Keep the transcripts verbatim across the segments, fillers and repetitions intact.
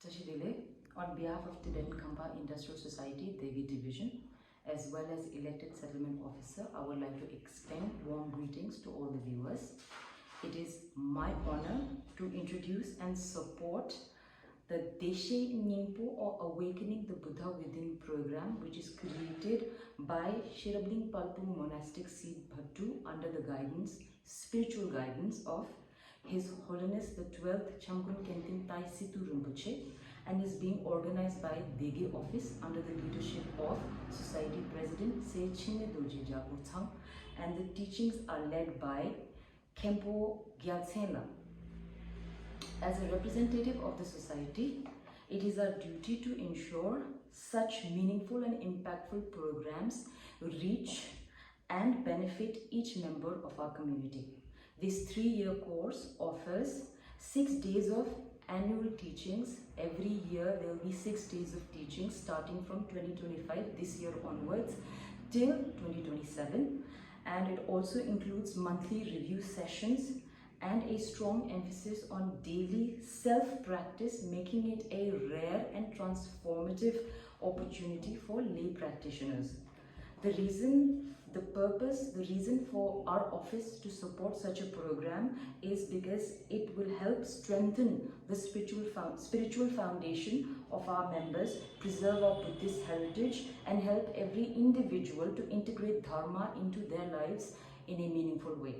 བཀྲ་ཤིས་བདེ་ལེགས། On behalf of Tibetan Khampa Industrial Society, Degi Division, as well as elected settlement officer, I would like to extend warm greetings to all the viewers. It is my honor to introduce and support the Deshe Nyingpo or Awakening the Buddha Within program, which is created by Shirabling Palpung Monastic Seat Bhaddu under the guidance, spiritual guidance of His Holiness the twelfth Chamgon Kenten Tai Situ Rinpoche and is being organized by Dege Office under the leadership of Society President Se Chinme Dorji Jagur Tsang, and the teachings are led by Khenpo Gyaltsen La. As a representative of the society, it is our duty to ensure such meaningful and impactful programs reach and benefit each member of our community. This three-year course offers six days of annual teachings. Every year there will be six days of teaching starting from twenty twenty-five, this year onwards, till twenty twenty-seven. And it also includes monthly review sessions and a strong emphasis on daily self-practice, making it a rare and transformative opportunity for lay practitioners. The reason, the purpose, the reason for our office to support such a program is because it will help strengthen the spiritual fo-, spiritual foundation of our members, preserve our Buddhist heritage, and help every individual to integrate Dharma into their lives in a meaningful way.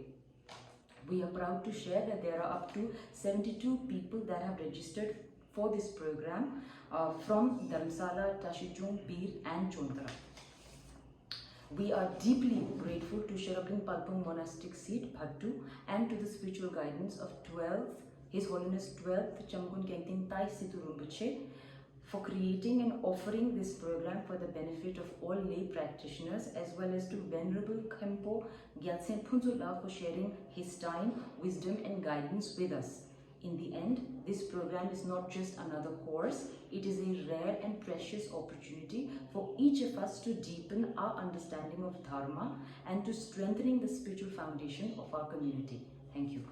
We are proud to share that there are up to seventy-two people that have registered for this program, uh, from Dharamsala, Trashichung, Biir, and Chontra. We are deeply grateful to Shirabling Palpung Monastic Seat, Bhaddu, and to the spiritual guidance of twelfth, His Holiness twelfth Chamgon Kenten Tai Situ Rinpoche, for creating and offering this program for the benefit of all lay practitioners, as well as to Venerable Khenpo Gyaltsen Phuntsog La for sharing his time, wisdom, and guidance with us. In the end, this program is not just another course, it is a rare and precious opportunity for each of us to deepen our understanding of Dharma and to strengthening the spiritual foundation of our community. Thank you.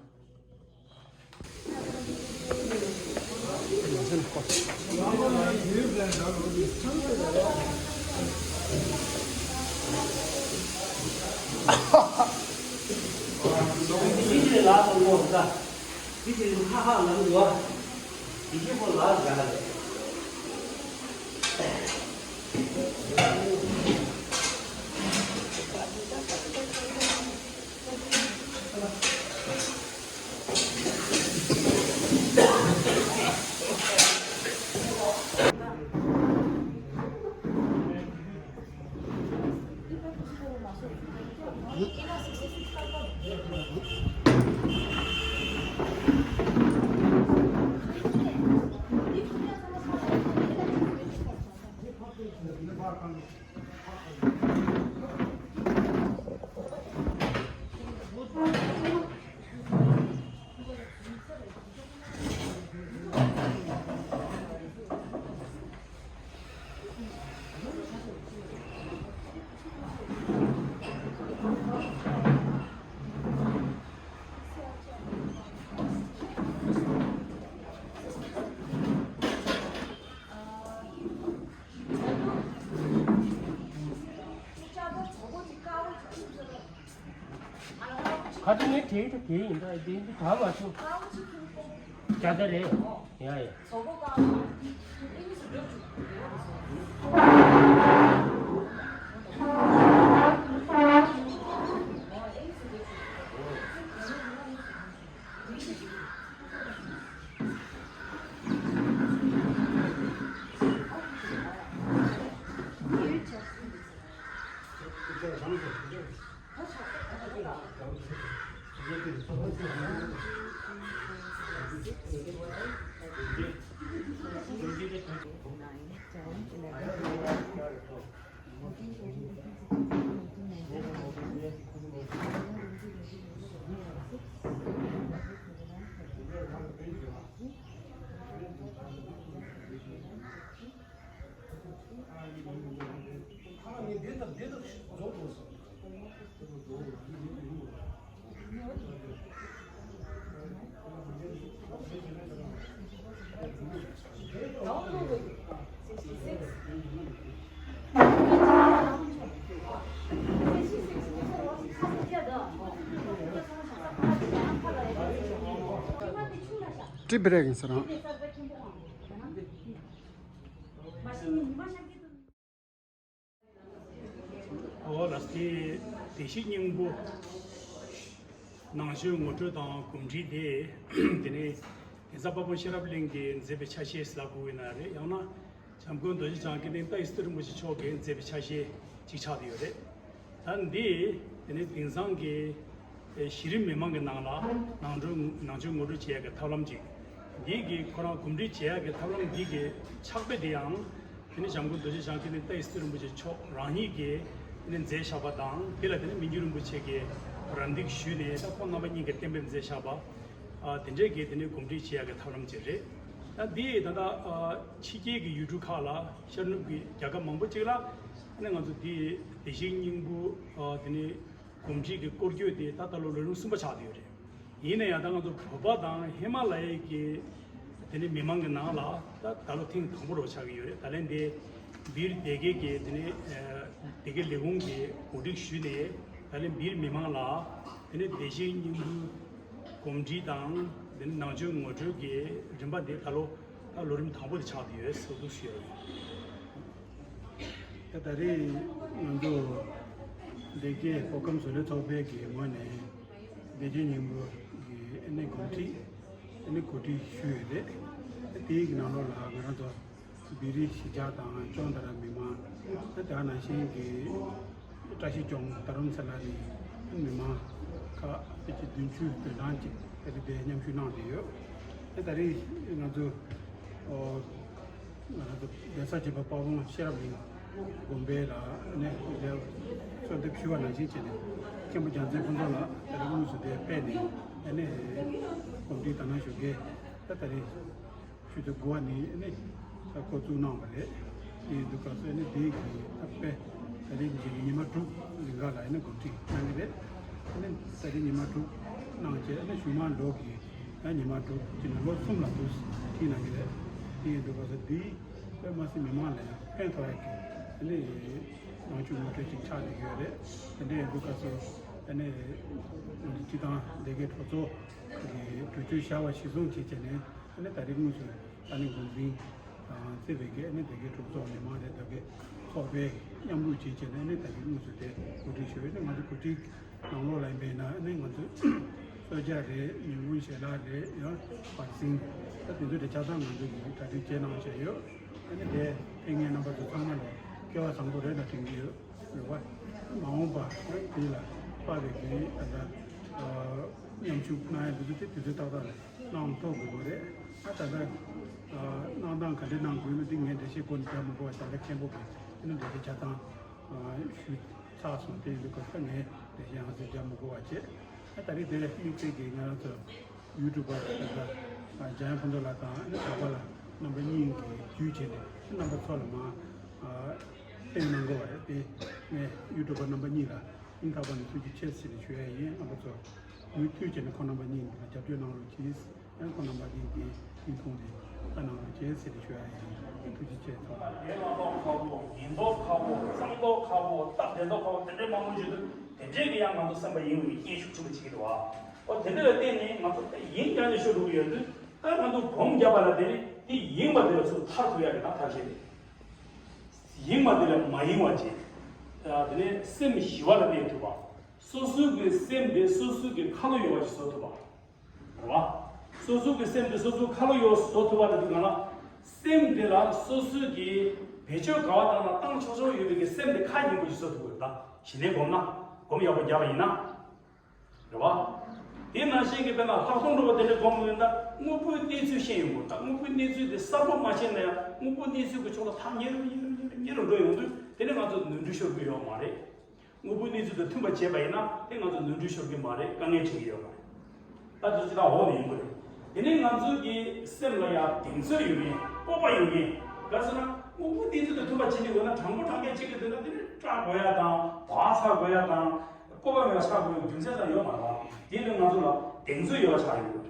ཁ་ཏུ་ནི་དེའི་ཐོག་དེ་ཡིན་ད་དེ་འདི་ག་མ་བྱུང་། ཅ་ད་རེད། ཡ་ཡ། ཀྲི་བི་རེག་ཡིན་ས་རང་། ཨོ་ལགས་དེ་བདེ་གཤེགས་སྙིང་པོ་ནང་མཆོད་ངོ་སྤྲོད་དང་གོམས་འདྲིས་དེ། དེ་ནས་གེ་སར་དཔལ་སྤུངས་ཤེས་རབ་གླིང་གིས་མཛད་པའི་ཆ་ཤས་ལ་གོ་གི་ན་རེད། ཡང་ན་བྱམས་མགོན་རྡོ་རྗེ་འཆང་ཀུན་ལྡན་ཏཱའི་སི་ཏུ་རིན་པོ་ཆེ་མཆོག་གིས་མཛད་པའི་ཆ་ཤས་ཅིག་ཆགས་བསྡད་ཡོད་རེད། ད་འདི་དེ་ནས་དེང་སང་གི་གཞི་རིམ་མི་མང་གི་ནང་ལ་ནང་ཆོས་ནང་ཆོས་ངོ་སྤྲོད་བྱེད་ཡག་གི་ཐབས་ལམ་ཅིག་འདི་གི་ཁོ་རང་གོམས་འདྲིས་བྱེད་ཡག་གི་ཐབས་ལམ་འདི་གི་ཕྱག་དཔེ་དེ་ཡང་། དེ་ནས་བྱམས་མགོན་རྡོ་རྗེ་འཆང་ཀུན་ལྡན་ཏཱའི་སི་ཏུ་རིན་པོ་ཆེ་མཆོག་རང་ཉིད་ཀྱིས་དེ་ནས་མཛད་བཞག་པ་དང་། དེ་ལ་དེ་ནས་མི་འགྱུར་རིན་པོ་ཆེ་གིས་རམ་འདེགས་ཞུས་ནས། ད་ཁོང་རྣམ་པ་གཉིས་ཀྱིས་གཏན་འབེབས་མཛད་བཞག་པ། ཨ། དེ་འདྲས་ཀྱི་དེ་ནས་གོམས་འདྲིས་བྱེད་ཡག་གི་ཐབས་ལམ་ཅིག་རེད། ད་འདི་ད་ལྟ་ཨ་ཕྱི་རྒྱལ་གྱི་ཡུལ་གྲུ་ཁག་ལ། ཤར་ནུབ་ཀྱི་རྒྱལ་ཁབ་མང་པོ་ཅིག་ལ་ཨ་ནི་ང་ཚོ་འདི་བདེ་གཤེགས་སྙིང་པོ་ཨ་དེ་ནས་གོམས་འདྲིས་ཀྱི་སྐོར་སྐྱོད་དེ་ད་ལྟ་ལོ་ལོ་རིམ་གསུམ་པ་ཆགས་བསྡད་ཡོད་རེད། ཡིན་ན་ཡང་ད་ང་ཚོ་བོད་པ་དང་ཧི་མ་ལ་ཡའི་གི་དེ་ནས་མི་མང་གི་ནང་ལ་ད་ད་ལོ་ཐེངས་དང་པོ་རུ་ཆགས་ཀྱི་ཡོད་རེད། ད་ལན་དེ་སྦིར་སྡེ་དགེ་གི་དེ་ནས་ཨ་སྡེ་དགེ་ལས་ཁུངས་ཀྱིས་གོ་སྒྲིག་ཞུས་ནས། ད་ལན་སྦིར་མི་མང་ལ་དེ་ནས་བདེ་གཤེགས་སྙིང་པོའི་གོམས་འདྲིས་དང་། དེ་ནས་ནང་ཆོས་ངོ་སྤྲོད་ཀྱི་རིམ་པ་དེ་ད་ལོ་ད་ལོ་རིམ་དང་པོ་དེ་ཆགས་བསྡད་ཡོད་རེད་ཟེར་འདུག་ཞུ་ཡ་ཡིན། ད་ད་རེས་ང་ཚོ་སྡེ་དགེ་ཧོ་ཁམས་བཟོ་ལས་ཚོགས་པའི་གི་ངོས་ནས་བདེ་གཤེགས་སྙིང་པོ་གི་ཨ་ནི་གོམས་འདྲིས་ཨ་ནི་གོ་སྒྲིག་ཞུས་ཡོད་རེད། དེའི་གི་ནང་ལོགས་ལ་ང་རང་ཚོ་སྦིར་གཞིས་ཆགས་དང་ཅོན་ཏ་ར་མི་མང་། ད་དེ་ནང་བཞིན་གི་བཀྲ་ཤིས་ལྗོངས་རྡ་རམ་ས་ལ་ནས་མི་མང་ཁག་ཕལ་ཆེར་བདུན་ཅུ་དོན་གྲངས་ཅིག་ད་རེས་དེ་མཉམ་ཞུགས་གནང་བསྡད་ཡོད། ད་ད་རེས་ང་ཚོ་ཨོ། ང་རང་ཚོ་གདན་ས་བྱེ་བ་དཔལ་སྤུངས་ཤེས་རབ་གླིང་དགོན་པའི་ལ་ནས་དེ་གསོལ་འདེབས་ཞུ་བ་ནང་བཞིན་བྱས་ནས། མཁན་པོ་རྒྱལ་མཚན་ཕུན་ཚོགས་ལགས་དེ་རིང་དངོས་སུ་དེ་ཕེབས་ནས་ཨ་ནི་གོམས་འདྲིས་དང་ལེན་ཞུ་གི། ད་ད་རེས་ཆུ་ཚོད་དགུ་པ་ནས་ཨ་ནི་ད་འགོ་བཙུགས་གནང་བ་རེད། དེ་ཡིན་དུས་སྐབས་སུ་ཨ་ནི་དེ་གི་ད་དཔེ་ད་རེས་ཀྱི་ཉི་མ་དྲུག་རིང་ག་ལ་ཨ་ནི་གོམས་འདྲིས་གནང་གི་རེད། ཨ་ནི་ད་རེས་ཉི་མ་དྲུག་གནང་བྱས། ཨ་ནི་གཞུག་མ་ལོ་གི་ད་ཉི་མ་དྲུག་ཅིག་ནས་ལོ་གསུམ་ལ་དུས་ཁྲིད་གནང་གི་རེད། དེ་ཡིན་དུས་སྐབས་སུ་འདི་དཔེ་མ་སྲིད་མི་མང་ལ་ཡང་ཕན་ཐོགས་ཡག་གི་ཨ་ནི་ནང་ཆོས་ངོ་སྤྲོད་ཅིག་ཆགས་བསྡད་ཡོད་རེད། དེ་འདྲ་ཡིན་དུས་སྐབས་སུ་ཨ་ནི་ང་ཚོ་སྤྱི་བཏང་སྡེ་དགེ་གྲོས་ཚོགས་ཀྱི་གྲོས་ཆོད་བཞག་པ་གཞིར་བཟུང་བྱས་བྱས་ནས། ཨ་ནི་ད་རེས་དངོས་སུ་ད་ནི་འགོ་འཛིན་དང་བརྩེ་བའི་གི་ཨ་ནི་སྡེ་དགེ་གྲོས་ཚོགས་མི་མང་རེད། སྡེ་དགེ་ཚོགས་པའི་མཉམ་རུབ་བྱས་བྱས་ནས། ཨ་ནི་ད་རེས་དངོས་སུ་དེ་གོ་སྒྲིག་ཞུ་ཡོད། ཨ་ནི་ང་ཚོ་གོ་སྒྲིག་ནང་ལོགས་ལ་ཡིན་པས་ན། ཨ་ནི་ང་ཚོས་གསོལ་ཇ་རེད། ཉིན་གུང་ཞལ་ལག་རེད། ཡང་བར་གསེང་། ད་དེ་ཚོ་དེ་ཆ་ཚང་ང་ཚོ་གིས་གྲ་སྒྲིག་བྱས་གནང་བྱས་ཡོད། ཨ་ནི་དེ་ཕེབས་མཁན་རྣམ་པ་ཚོ་ཚང་མ་ལ་སྐལ་བ་བཟང་པོ་རེད་ལ་དྲན་གྱི་ཡོད། རེད་བ། མ་འོངས་པ་དེ་ལ་དཔག་པའི་གི་ད་ལྟ་མཉམ་ཞུགས་གནང་ཡ་འདི་ཚོ་དེ་དུས་ཚོད་ཏག་ཏག་ལ་གནང་ཐུབ་དགོས་པ་རེད། ཨ་ད་ལྟ་གནང་སྟངས་ག་འདྲ་གནང་དགོས་ན་འདི་ངས་འགྲེལ་བཤད་སྐོར་ནས་རྒྱག་མི་དགོས་པ། ད་ལྟ་མཁན་པོ་གིས་ཨ་ནི་འགྲེལ་བཤད་ཆ་ཚང་ཞུས་ཚར་སོང་། དེ་ཡིན་དུས་སྐབས་ད་ངས་འགྲེལ་བཤད་ཡང་སེ་རྒྱག་མི་དགོས་པ་བྱས། ཨ་ད་རེས་དེ་དམིགས་བསལ་གྱིས་ང་རང་ཚོ་ཡུ་ཊུབ་པ་ད་ལྟ་འཇམ་དབྱངས་ཕུན་ཚོགས་ལགས་དང་ཨ་ནི་གྲགས་པ་ལགས་རྣམ་པ་གཉིས་ཀྱིས་བརྒྱུད་བྱས་ནས་རྣམ་པ་ཚོ་ལ་མར་སྟོན་གནང་དགོས་པ་རེད། དེ་ངས་ཡུ་ཊུབ་པ་རྣམ་པ་གཉིས་ལ་སྙིང་ཐག་པ་ནས་ཐུགས་རྗེ་ཆེ་ཟེར་ནས་ཞུ་ཡ་ཡིན། རྣམ་པ་ཚོ་མུ་མཐུད་བྱས་ནས་ཁོང་རྣམ་པ་གཉིས་ལ་རྒྱབ་སྐྱོར་གནང་རོགས་གྱིས། ཨ་ཁོང་རྣམ་པ་གཉིས་ཀྱིས་སྙིང་ཐུང་ནས་ལྟ་གནང་རོགས་གྱིས་ཟེར་ནས་ཞུ་ཡ་ཡིན། ཐུགས་རྗེ་ཆེ། ཐུགས་རྗེ་ཆེ། ཉེན་རྟོག་ཁག་པོ། ཉེན་རྟོག་ཁག་པོ། གཙང་མདོག་ཁག་པོ། སྟབས་བདེ་མདོག་ཁག་པོ་དེ་འདྲའི་མང་པོ་ཞིག་འདུག་དེ་འདྲའི་གི་ཡང་ང་ཚོ་སེམས་པ་ཡེངས་པའི་སྐྱོན་ཤུགས་ཆེན་པོ་བྱེད་ཀྱི་འདུག་བ། ཨོ་དེ་འདྲ་ལ་བརྟེན་ནས་ང་ཚོ་ཡིན་རྒྱ་ནས་ཤོར་འགྲོ་གི་ཡོད་དུས། ད་ང་ཚོ་སྒོམ་བརྒྱབ་པ་ལ་བརྟེན་ནས་དེ་ཡེངས་པ་དེ་ལ་ཚུར་ཐར་ཐུབ་ཡ་གི་ད་ཐབས་ཤེས་རེད། ཡེངས་པ་དེ་ལ་མ་ཡེངས་པ་བྱེད། དེ་ནས་སེམས་ཞི་བ་ལ་གནས་ཐུབ་པ། སོ་སོའི་གི་སེམས་དེ་སོ་སོའི་གི་ཁ་ལོ་ཡོད་པ་ཞིག་བཟོ་ཐུབ་པ། རེད་བ། སོ་སོའི་གི་སེམས་དེ་སོ་སོའི་ཁ་ལོ་ཡོད་བཟོ་ཐུབ་པ་རེད་དུས་གང་ལ། སེམས་དེ་ལ་སོ་སོའི་གི་བེད་སྤྱོད་ག་བ་བཏང་ན་བཏང་ཆོག་ཆོག་ཡོད་པའི་གི་སེམས་དེ་ཁ་སྙན་པོ་ཞིག་བཟོ་ཐུབ་དགོས་རེད། ད་གཞི་ནས་སྒོམ་ན། སྒོམ་ཡག་པོ་བརྒྱབ་པ་ཡིན་ན། རེད་བ། དེ་ནང་བཞིན་གྱི་དཔེར་ན་ལྷག་མཐོང་གྲུབ་པ་དེ་འདྲའི་སྒོམ་ཡོད་ན། དངོས་པོའི་གནས་ཚུལ་ཤེས་ཡོང་དགོས། ད་དངོས་པོའི་གནས་ཚུལ་དེ་གསལ་པོ་མ་ཤེས་ན་ཡང་། དངོས་པོའི་གནས་ཚུལ་གྱི་ཕྱོགས་ལ་ཐག་ཉེ་རུ་ཉེ་རུ་ཉེ་རུ་ཉེ་རུ་འགྲོ་ཡོང་དུས། དེ་ནི་ང་ཚོ་ནོར་འཁྲུལ་ཤོར་གྱི་ཡོད་མ་རེད། དངོས་པོའི་གནས་ཚུལ་དང་མཐུན་པ་བྱས་པ་ཡིན་ན་དེ་ང་ཚོ་ནོར་འཁྲུལ་ཤོར་གྱི་མ་རེད། དཀའ་ངལ་འཕྲད་ཀྱི་ཡོད་མ་རེད། ད་དུས་ཚོད་དང་འོག་ནས་ཡིན་དགོས་རེད། དེ་ནས་ང་ཚོ་གི་སེམས་ལ་ཡང་གདེང་ཚོད་ཡོད་མཁན། སྤོབས་པ་ཡོད་མཁན། ག་ཟེར་ན་དངོས་པོའི་གནས་ཚུལ་དང་མཐུན་པ་བྱེད་ཀྱི་དགོས་ན། དྲང་པོ་དྲང་བདེན་བྱེད་ཀྱི་འདུག་ན། དེ་ནི་སྐྲག་དགོས་ཡ་དང་བག་ཚ་དགོས་ཡ་དང་། སྤོབས་པ་མེད་པ་ཆགས་དགོས་ཡ་རྒྱུ་མཚན་ཙམ་ཡོད་མ་རེད་བ། དེ་ནི་ང་ཚོ་ལ་གདེང་ཚོད་ཡོད་པ་ཆགས་ཡོད་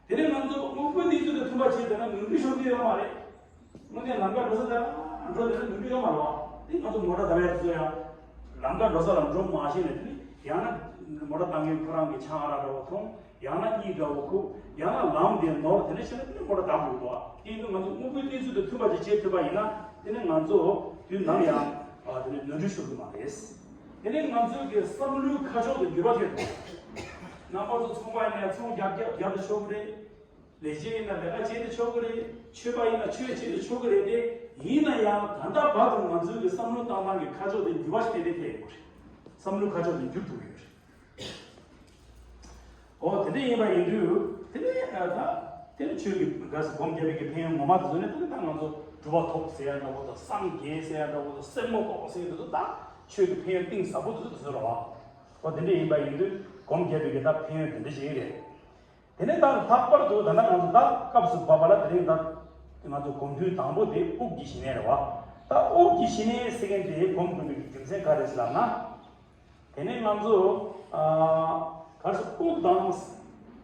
རེད། དེ་ནས་ང་ཚོ་དངོས་པོའི་གནས་ཚུལ་དང་མཐུན་པ་བྱས་བསྡད་ན་ནོར་འཁྲུལ་ཤོར་གྱི་ཡོད་མ་རེད། དངོས་གནས་ལམ་ཁ་འགྲོ་ས་དེ་ལ་འགྲོ་དེ་ལ་ནོར་འཁྲུལ་ཡོད་མ་རེད་བ། དེ་ང་ཚོ་མོ་ཊ་བརྡབ་ཡ་དེ་ཚོ་ཡང་ལམ་ཁ་འགྲོ་ས་ལ་འགྲོ་མ་ཤེས་ནས། དེ་ནི་ཡང་ན་མོ་ཊ་བཏང་མཁན་ཁོ་རང་གི་ཆང་ཨ་རག་འདྲ་བོ་འཐུང་། ཡང་ན་གཉིད་འདྲ་བོ་ཁུག། ཡང་ན་ལམ་དེ་ནོར། དེ་ནས་ཤེས་ན་དེ་ནི་མོ་ཊ་བརྡབ་འགྲོ་གི་འདུག་བ། དེ་ཡིན་དུས་ང་ཚོ་དངོས་པོའི་གནས་ཚུལ་དང་མཐུན་པ་ཅིག་བྱེད་ཐུབ་པ་ཡིན་ན། དེ་ནི་ང་ཚོ་དུས་ནམ་ཡང་ཨ་དེ་ནི་ནོར་འཁྲུལ་ཤོར་གི་མ་རེད། དེ་ནི་ང་ཚོའི་གི་བསམ་བློའི་ཁ་ཕྱོགས་དེ་འགྱུར་བ་ཐེབས་འདུག་རྣམ་པ་ཚོ་ཚོང་པ་ཡིན་ན་ཡང་ཚོང་རྒྱག་རྒྱག་རྒྱག་ཏུ་ཆོག་གི་རེད། ལས་བྱེད་ཡིན་ན་ལས་ཀ་བྱེད་དུ་ཆོག་གི་རེད། ཆོས་པ་ཡིན་ན་ཆོས་བྱེད་དུ་ཆོག་གི་རེད་དེ། ཡིན་ན་ཡང་ད་ལྟ་བར་དུ་ང་ཚོའི་གི་བསམ་བློ་བཏང་སྟངས་ཀྱི་ཁ་ཕྱོགས་དེ་འགྱུར་བ་ཞིག་ཏན་ཏན་ཐེབས་ཡོད་རེད། བསམ་བློའི་ཁ་ཕྱོགས་དེ་འགྱུར་ཐུབ་ཡོད་རེད། འོ་དེ་འདྲ་ཡིན་པ་ཡིན་དུས། དེ་ནས་ཨ་ད་དེ་ནས་ཆོས་ཀྱི་ག་ས་སྒོམ་རྒྱབ་པའི་གི་ཕན་ཡོན་ངོ་མ་དེ་ཚོ་ནི། དེ་ནས་ད་ང་ཚོ་གྲུབ་པ་ཐོབ་ཟེར་ཡ་འདྲ་བོ་དང་། སངས་རྒྱས་ཟེར་ཡ་འདྲ་བོ་དང་། སེན་མོ་ཏོག་ཟེར་ཡ་འདྲ་ཚོ་ད་ཆོས་ཀྱི་ཕན་ཡོན་གཏིང་ཟབ་པོ་དེ་ཚོ་དེ་ཚོ་རེད་བ། འོ་དེ་འདྲ་ཡིན་པ་ཡིན་དུས་སྒོམ་རྒྱབ་པའི་གི་ད་ཕན་ཡོན་དེ་འདྲ་ཞིག་རེད། དེ་ནས་ད་ལྷག་པར་དུ་ད་ལྟ་ང་ཚོ་ད་སྐབས་སུ་བབས་པ་ལ། དེ་རིང་ད་ང་ཚོ་སྒོམ་ཐུན་དང་པོ་དེ་དབུགས་ཀྱི་ཞི་གནས་རེད་བ། ད་དབུགས་ཀྱི་ཞི་གནས་ཟེར་མཁན་དེ་སྒོམ་དགོས་པའི་རྒྱུ་མཚན་ག་རེ་ཟེར་ལབ་ན། དེ་ནས་ང་ཚོ་ཨ་ག་རེ་ཟེར། དབུགས་དང་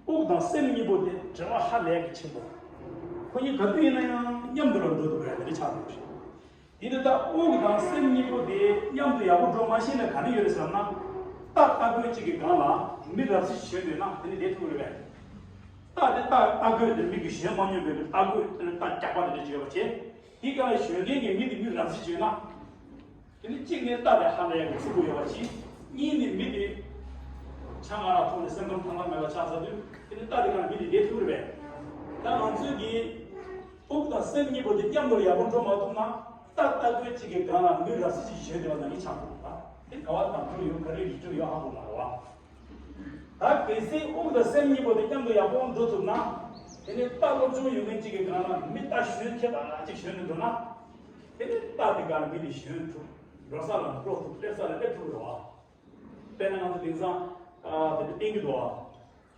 དབུགས་དང་སེམས་གཉིས་པོ་དེ་འབྲེལ་བ་ཧ་ལས་ཀྱི་ཆེན་པོ། ཁོ་གཉིས་ག་དུས་ཡིན་ན་ཡང་མཉམ་དུ་ལ་འགྲོ་ཐུབ་པ་ཡ་དེ་འདྲ་ཆགས་འདུག་དེ་ནི་ད་དབུགས་དང་སེམས་གཉིས་པོ་དེ་མཉམ་དུ་ཡག་པོ་འགྲོ་མ་ཤེས་ན་ག་རེ་ཡོད་རེད་ཟེར་ན། རྟ་རྟ་རྒོད་ཅིག་གི་སྒང་ལ་མི་རབ་གསལ་ཞིག་ཞོན་འདོད་ན་དེ་ནི་བསྡད་ཐུབ་རེད་པས། རྟ་དེ་རྟ་རྟ་རྒོད་དེ་མི་གིས་ཞོན་མ་མྱོང་བའི་རྟ་རྒོད་དེ་ནི་རྟ་རྒྱག་པ་དེ་འདྲ་ཅིག་ཡོད་པ་བྱས། དེའི་སྒང་ལ་ཞོན་མཁན་གྱི་མི་དེ་མི་རབ་གསལ་ཞིག་ཡོད་ན། དེ་ནི་གཅིག་ནི་རྟ་དེ་ཧ་ལས་ཡག་གི་ཚུགས་པོ་ཡོད་པ་ཅིག་གཉིས་ནི་མི་དེ་ཆང་ཨ་རག་འཐུང་ནས་སེམས་ཁམས་ཐང་ཐང་མེད་པ་ཆགས་ཚར་དུས། དེ་ནི་རྟ་དེ་སྒང་ལ་མི་དེ་བསྡད་ཐུབ་རེད་པས། ད་ང་ཚོས་ཀྱི་དབུགས་དང་སེམས་གཉིས་པོ་དེ་མཉམ་དུ་ཡག་པོ་འགྲོ་མ་ཐུབ་ན། རྟ་རྟ་རྒོད་ཅིག་གི་སྒང་ལ་མི་རབ་གསལ་ཅིག་ཞོན་བསྡད་པ་ནང་བཞིན་ཆགས་འགྲོ་གི་རེད་པ། དེ་ག་བ་དང་འགྲོ་ཡོད། ག་རེ་ཡིན་འགྲོ་ཡོད་ཧ་གོ་མ་རེད་བ། ད་གལ་སྲིད་དབུགས་དང་སེམས་གཉིས་པོ་དེ་མཉམ་དུ་ཡག་པོ་འགྲོ་ཐུབ་ན། དེ་ནི་རྟ་སློབ་སྦྱོང་ཡོད་མཁན་ཅིག་གི་སྒང་ལ་མི་རྟ་ཞོན་མཁས་པ་ཅིག་ཞོན་ནས་འགྲོ་ན། དེ་ནི་རྟ་དེ་སྒང་ལ་མི་དེ་ཞོན་ཐུབ། འགྲོ་ས་ལ་འགྲོ་ཐུབ། སླེབས་ས་ལ་སླེབས་ཐུབ་རེད་བ། དཔེར་ན་ང་ཚོ་དེང་སང་ཨ་དེ་འདྲ་བསྟན་གྱི་འདུག་བ།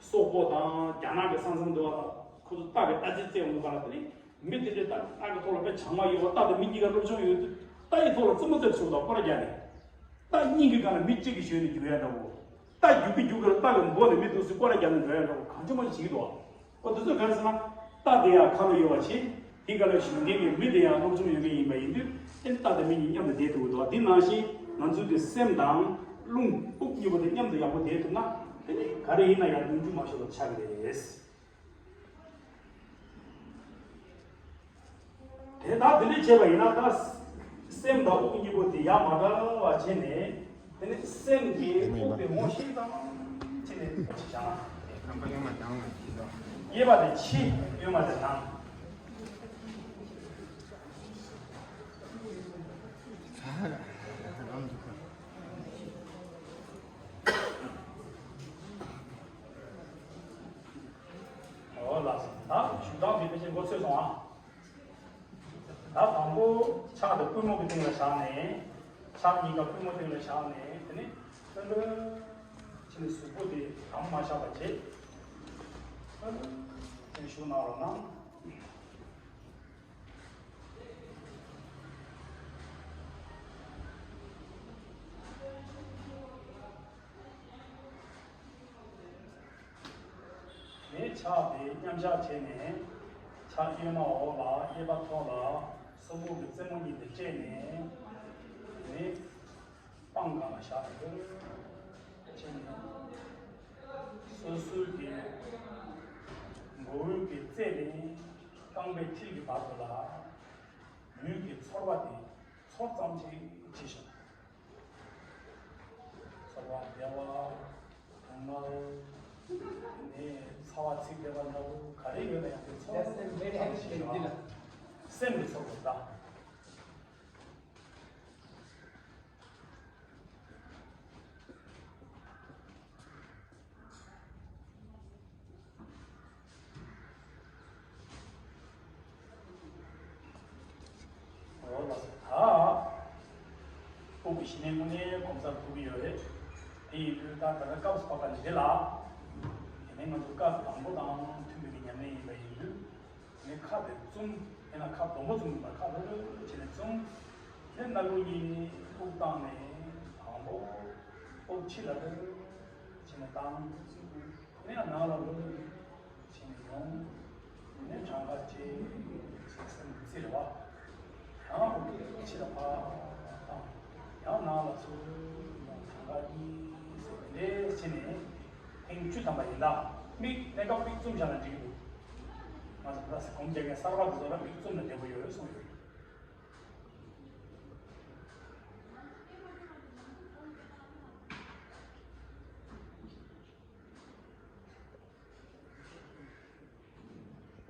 སོག་པོ་དང་རྒྱ་ནག་གི་ས་མཚམས་འདུག་བ། ཁོ་ཚོ་རྟ་གི་རྟ་རྩེད་རྩེད་འོང་ག་ལ། དེ་ནི་མི་དེ་འདྲའི་རྟ་རྟ་གི་ཐོག་ལ་དཔེ་བྱང་མ་ཡོད་པ། རྟ་དང་མི་གཉིས་ཀ་སློབ་སྦྱོང་ཡོད་དུས་རྟ་ཡི་ཐོག་ལ་རྩེད་མོ་རྩེ་ཆོག་དང་སྐོར་ར་རྒྱག་ནས། རྟ་གཉིས་ཀྱི་སྒང་ལ་མི་གཅིག་གིས་ཞོན་ནས་རྒྱུག་ཡ་འདྲ་བོ། རྟ་རྒྱུག་གི་རྒྱུག་གི་ལ་རྟ་གི་མགོ་ནས་མི་འདུག་སེ་སྐོར་ར་རྒྱག་ནས་འགྲོ་ཡ་འདྲ་བོ། གང་བྱུང་མ་བྱེད་ཀྱི་འདུག་བ། ཨོ་དེ་ཚོ་ག་རེ་ཟེར་ན། རྟ་དེ་ཡང་ཁ་ལོ་ཡོད་པ་བྱས། དེ་ག་ལ་ཞོན་མཁན་གྱི་མི་དེ་ཡང་སློབ་སྦྱོང་ཡོད་མཁན་ཡིན་པ་ཡིན་དུས། ཨེ་རྟ་དང་མི་གཉིས་མཉམ་དུ་བསྡད་ཐུབ་ཀྱི་འདུག་བ། དེ་ནང་བཞིན་ང་ཚོའི་གི་སེམས་དང་རླུང་དབུགས་གཉིས་པོ་དེ་མཉམ་དུ་ཡག་པོ་བསྡད་ཐུབ་ན། དེ་ནི་ག་རེ་ཡིན་ན་ཡང་ནོར་འཁྲུལ་མ་ཤོར་བ་ཆགས་ཀྱི་རེད། དེ་ལྟར་དེ་འདྲ་བྱས་པ་ཡིན་ན། ད་སེམས་དང་དབུགས་གཉིས་པོ་དེ་ཡར་མར་འདྲ་བ་བྱས་ནས། དེ་ནས་སེམས་ཀྱིས་དབུགས་དེ་ངོ་ཤེས་ཙམ་བྱས་ནས་ཅི་བྱ། ཁམས་པ་གཡོན་མ་བྱང་ལ་ཅི་ལ། གཡས་པ་དེ་ཕྱི། གཡོན་མ་དེ་ནང་། འོ་ལགས་སོ། ད་ཞུ་སྟངས་དེ་ཕལ་ཆེར་མགོ་ཚོས་སོང་ཨ། ད་དང་པོ་ཕྱག་དེ་པུས་མོ་གི་སྟེང་ལ་བཞག་ནས། ཕྱག་གཉིས་ཀ་པུས་མོ་སྟེང་ལ་བཞག་ནས། དེ་ནས་ལྷོད་ལྷོད་བྱས་ནས་གཟུགས་པོ་དེ་གང་མ་བཞག་པ་བྱས། ལྷོད་ལྷོད་བྱས་ནས་བཞུགས་གནང་རོགས་གནང་། དེ་ཕྱག་དེ་མཉམ་བཞག་བྱས་ནས། ཕྱག་གཡོན་མ་འོག་ལ། གཡས་པ་ཐོག་ལ། གཟུགས་པོ་གི་རྩེ་མོ་གཉིས་དེ་བཅད་ནས། དེ་ནས་པང་སྒང་ལ་བཞག་དགོས། བྱས་ནས་སོ་སོའི་གི་མགོ་བོའི་གི་རྩེ་ནས་རྐང་པའི་མཐིལ་གྱི་བར་དུ་ལ། ལུས་ཀྱི་ཚོར་བ་དེ་ཚོར་ཙམ་ཅིག་བྱེད་ཤོག་ཚོར་བ་བདེ་བ། སྡུག་བསྔལ། དེ་ནས་ཚ་བ་ཚིག་བདེ་བ་འདྲ་བོ་ག་རེ་ཡོད་ན་ཡང་དེ་ཚོར་བ་ཙམ་ཅིག་བྱེད་ཤོག་སེམས་ཀྱི་ཚོར་བ་དང་། འོ་ལགས་སོ། ད་དབུགས་ཀྱི་ཞི་གནས་དངོས་གནས་གོམས་གཤིས་ཐུབ་ཀྱི་ཡོད་རེད། དེ་ཡིན་དུས་ད་ད་ལྟ་སྐབས་སུ་བབས་པ་འདི་ལ། དེ་ནས་ང་ཚོ་སྐབས་དང་པོ་དང་མཐུན་པའི་ཉམས་ལེན་ཡིན་པ་ཡིན་དུས། ངས་ཁ་དེ་བཙུམ། དེ་ན་ཁ་སྡོང་པོ་བཙུམ་པ། ཁ་རུ་རུ་བྱས་ནས་བཙུམ། དེ་སྣ་ཁུག་གཉིས་དབུགས་བཏང་ནས་དང་པོ་དབུགས་ཕྱི་ལ་རུ་རུ་བྱས་ནས་བཏང་། དེ་ནས་ནང་ལ་རུ་རུ་བྱས་ནས་ཡོང་། དེ་ནས་གྲངས་ཀ་བཅད་བྱས་སེམས་རྩེ་རེད་བ། ཡང་ཕྱི་ལ་ཕར་བཏང་། ཡང་ནང་ལ་ཚུར་གྲངས་ཀ་གཉིས་ཟེར་དེ་འདྲས་བྱས་ནས་ཐེངས་བཅུ་ཐམ་པ་ཡིན་ད། མིག་གནས་སྐབས་མིག་བཙུམ་བཞག་ན་འགྲིག་གི་འདུག་ང་ཚོ་ད་སྒོམ་རྒྱག་མཁན་གསར་པ་དེ་ཚོ་ལ་མིག་བཙུམ་ན་བདེ་པོ་ཡོད་གསུངས་ཡོད།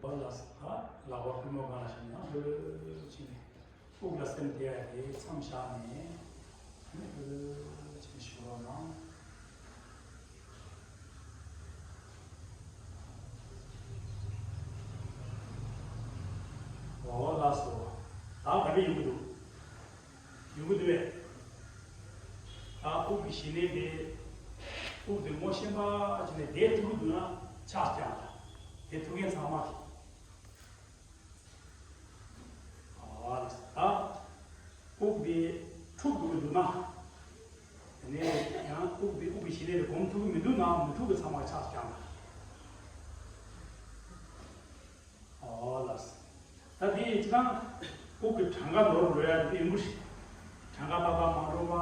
བ་ལ་ས་ལག་པ་ཕུལ་མོ་གང་ལ་བཞག་ནས་འོད་ཕྱིན་ནས་དབུགས་ལ་སེམས་གཏད་ཡ་དེ་མཚམས་བཞག་ནས་འོད་ཕྱིན་ཞུ་རོགས་གནང་། འོ་ལགས་སོ། ད་ག་འདྲ་ཡོང་གི་འདུག་ཡོང་གི་འདུག་པས། ད་དབུགས་ཀྱི་གཞི་གནས་དེ། དབུགས་དེ་ངོ་ཤེས་པ་བྱས་ནས་བསྡད་ཐུབ་ཀྱི་འདུག་ན་ཕྱག་བརྐྱངས་དང་། བསྡད་ཐུབ་མཁན་ཚང་མ་གིས། ཨ་ད་དབུགས་དེ་འཁྲུག་འགྲོ་གི་འདུག་ན། དེ་ནས་ཡང་དབུགས་དེ་དབུགས་ཀྱི་གཞི་གནས་དེ་སྒོམ་ཐུབ་ཀྱི་མི་འདུག་ན་མི་འཁྲུག་གི་ཚང་མ་ཕྱག་བརྐྱངས་དང་། ཨོ་ལགས། ད་དེ་ཅི་ལྟར་དབུགས་ཀྱི་གྲངས་ཀ་ནོར་འགྲོ་ཡ་དེ་ཡོང་གི་རེད། གྲངས་ཀ་ཏག་ཏག་མ་འགྲོ་བ།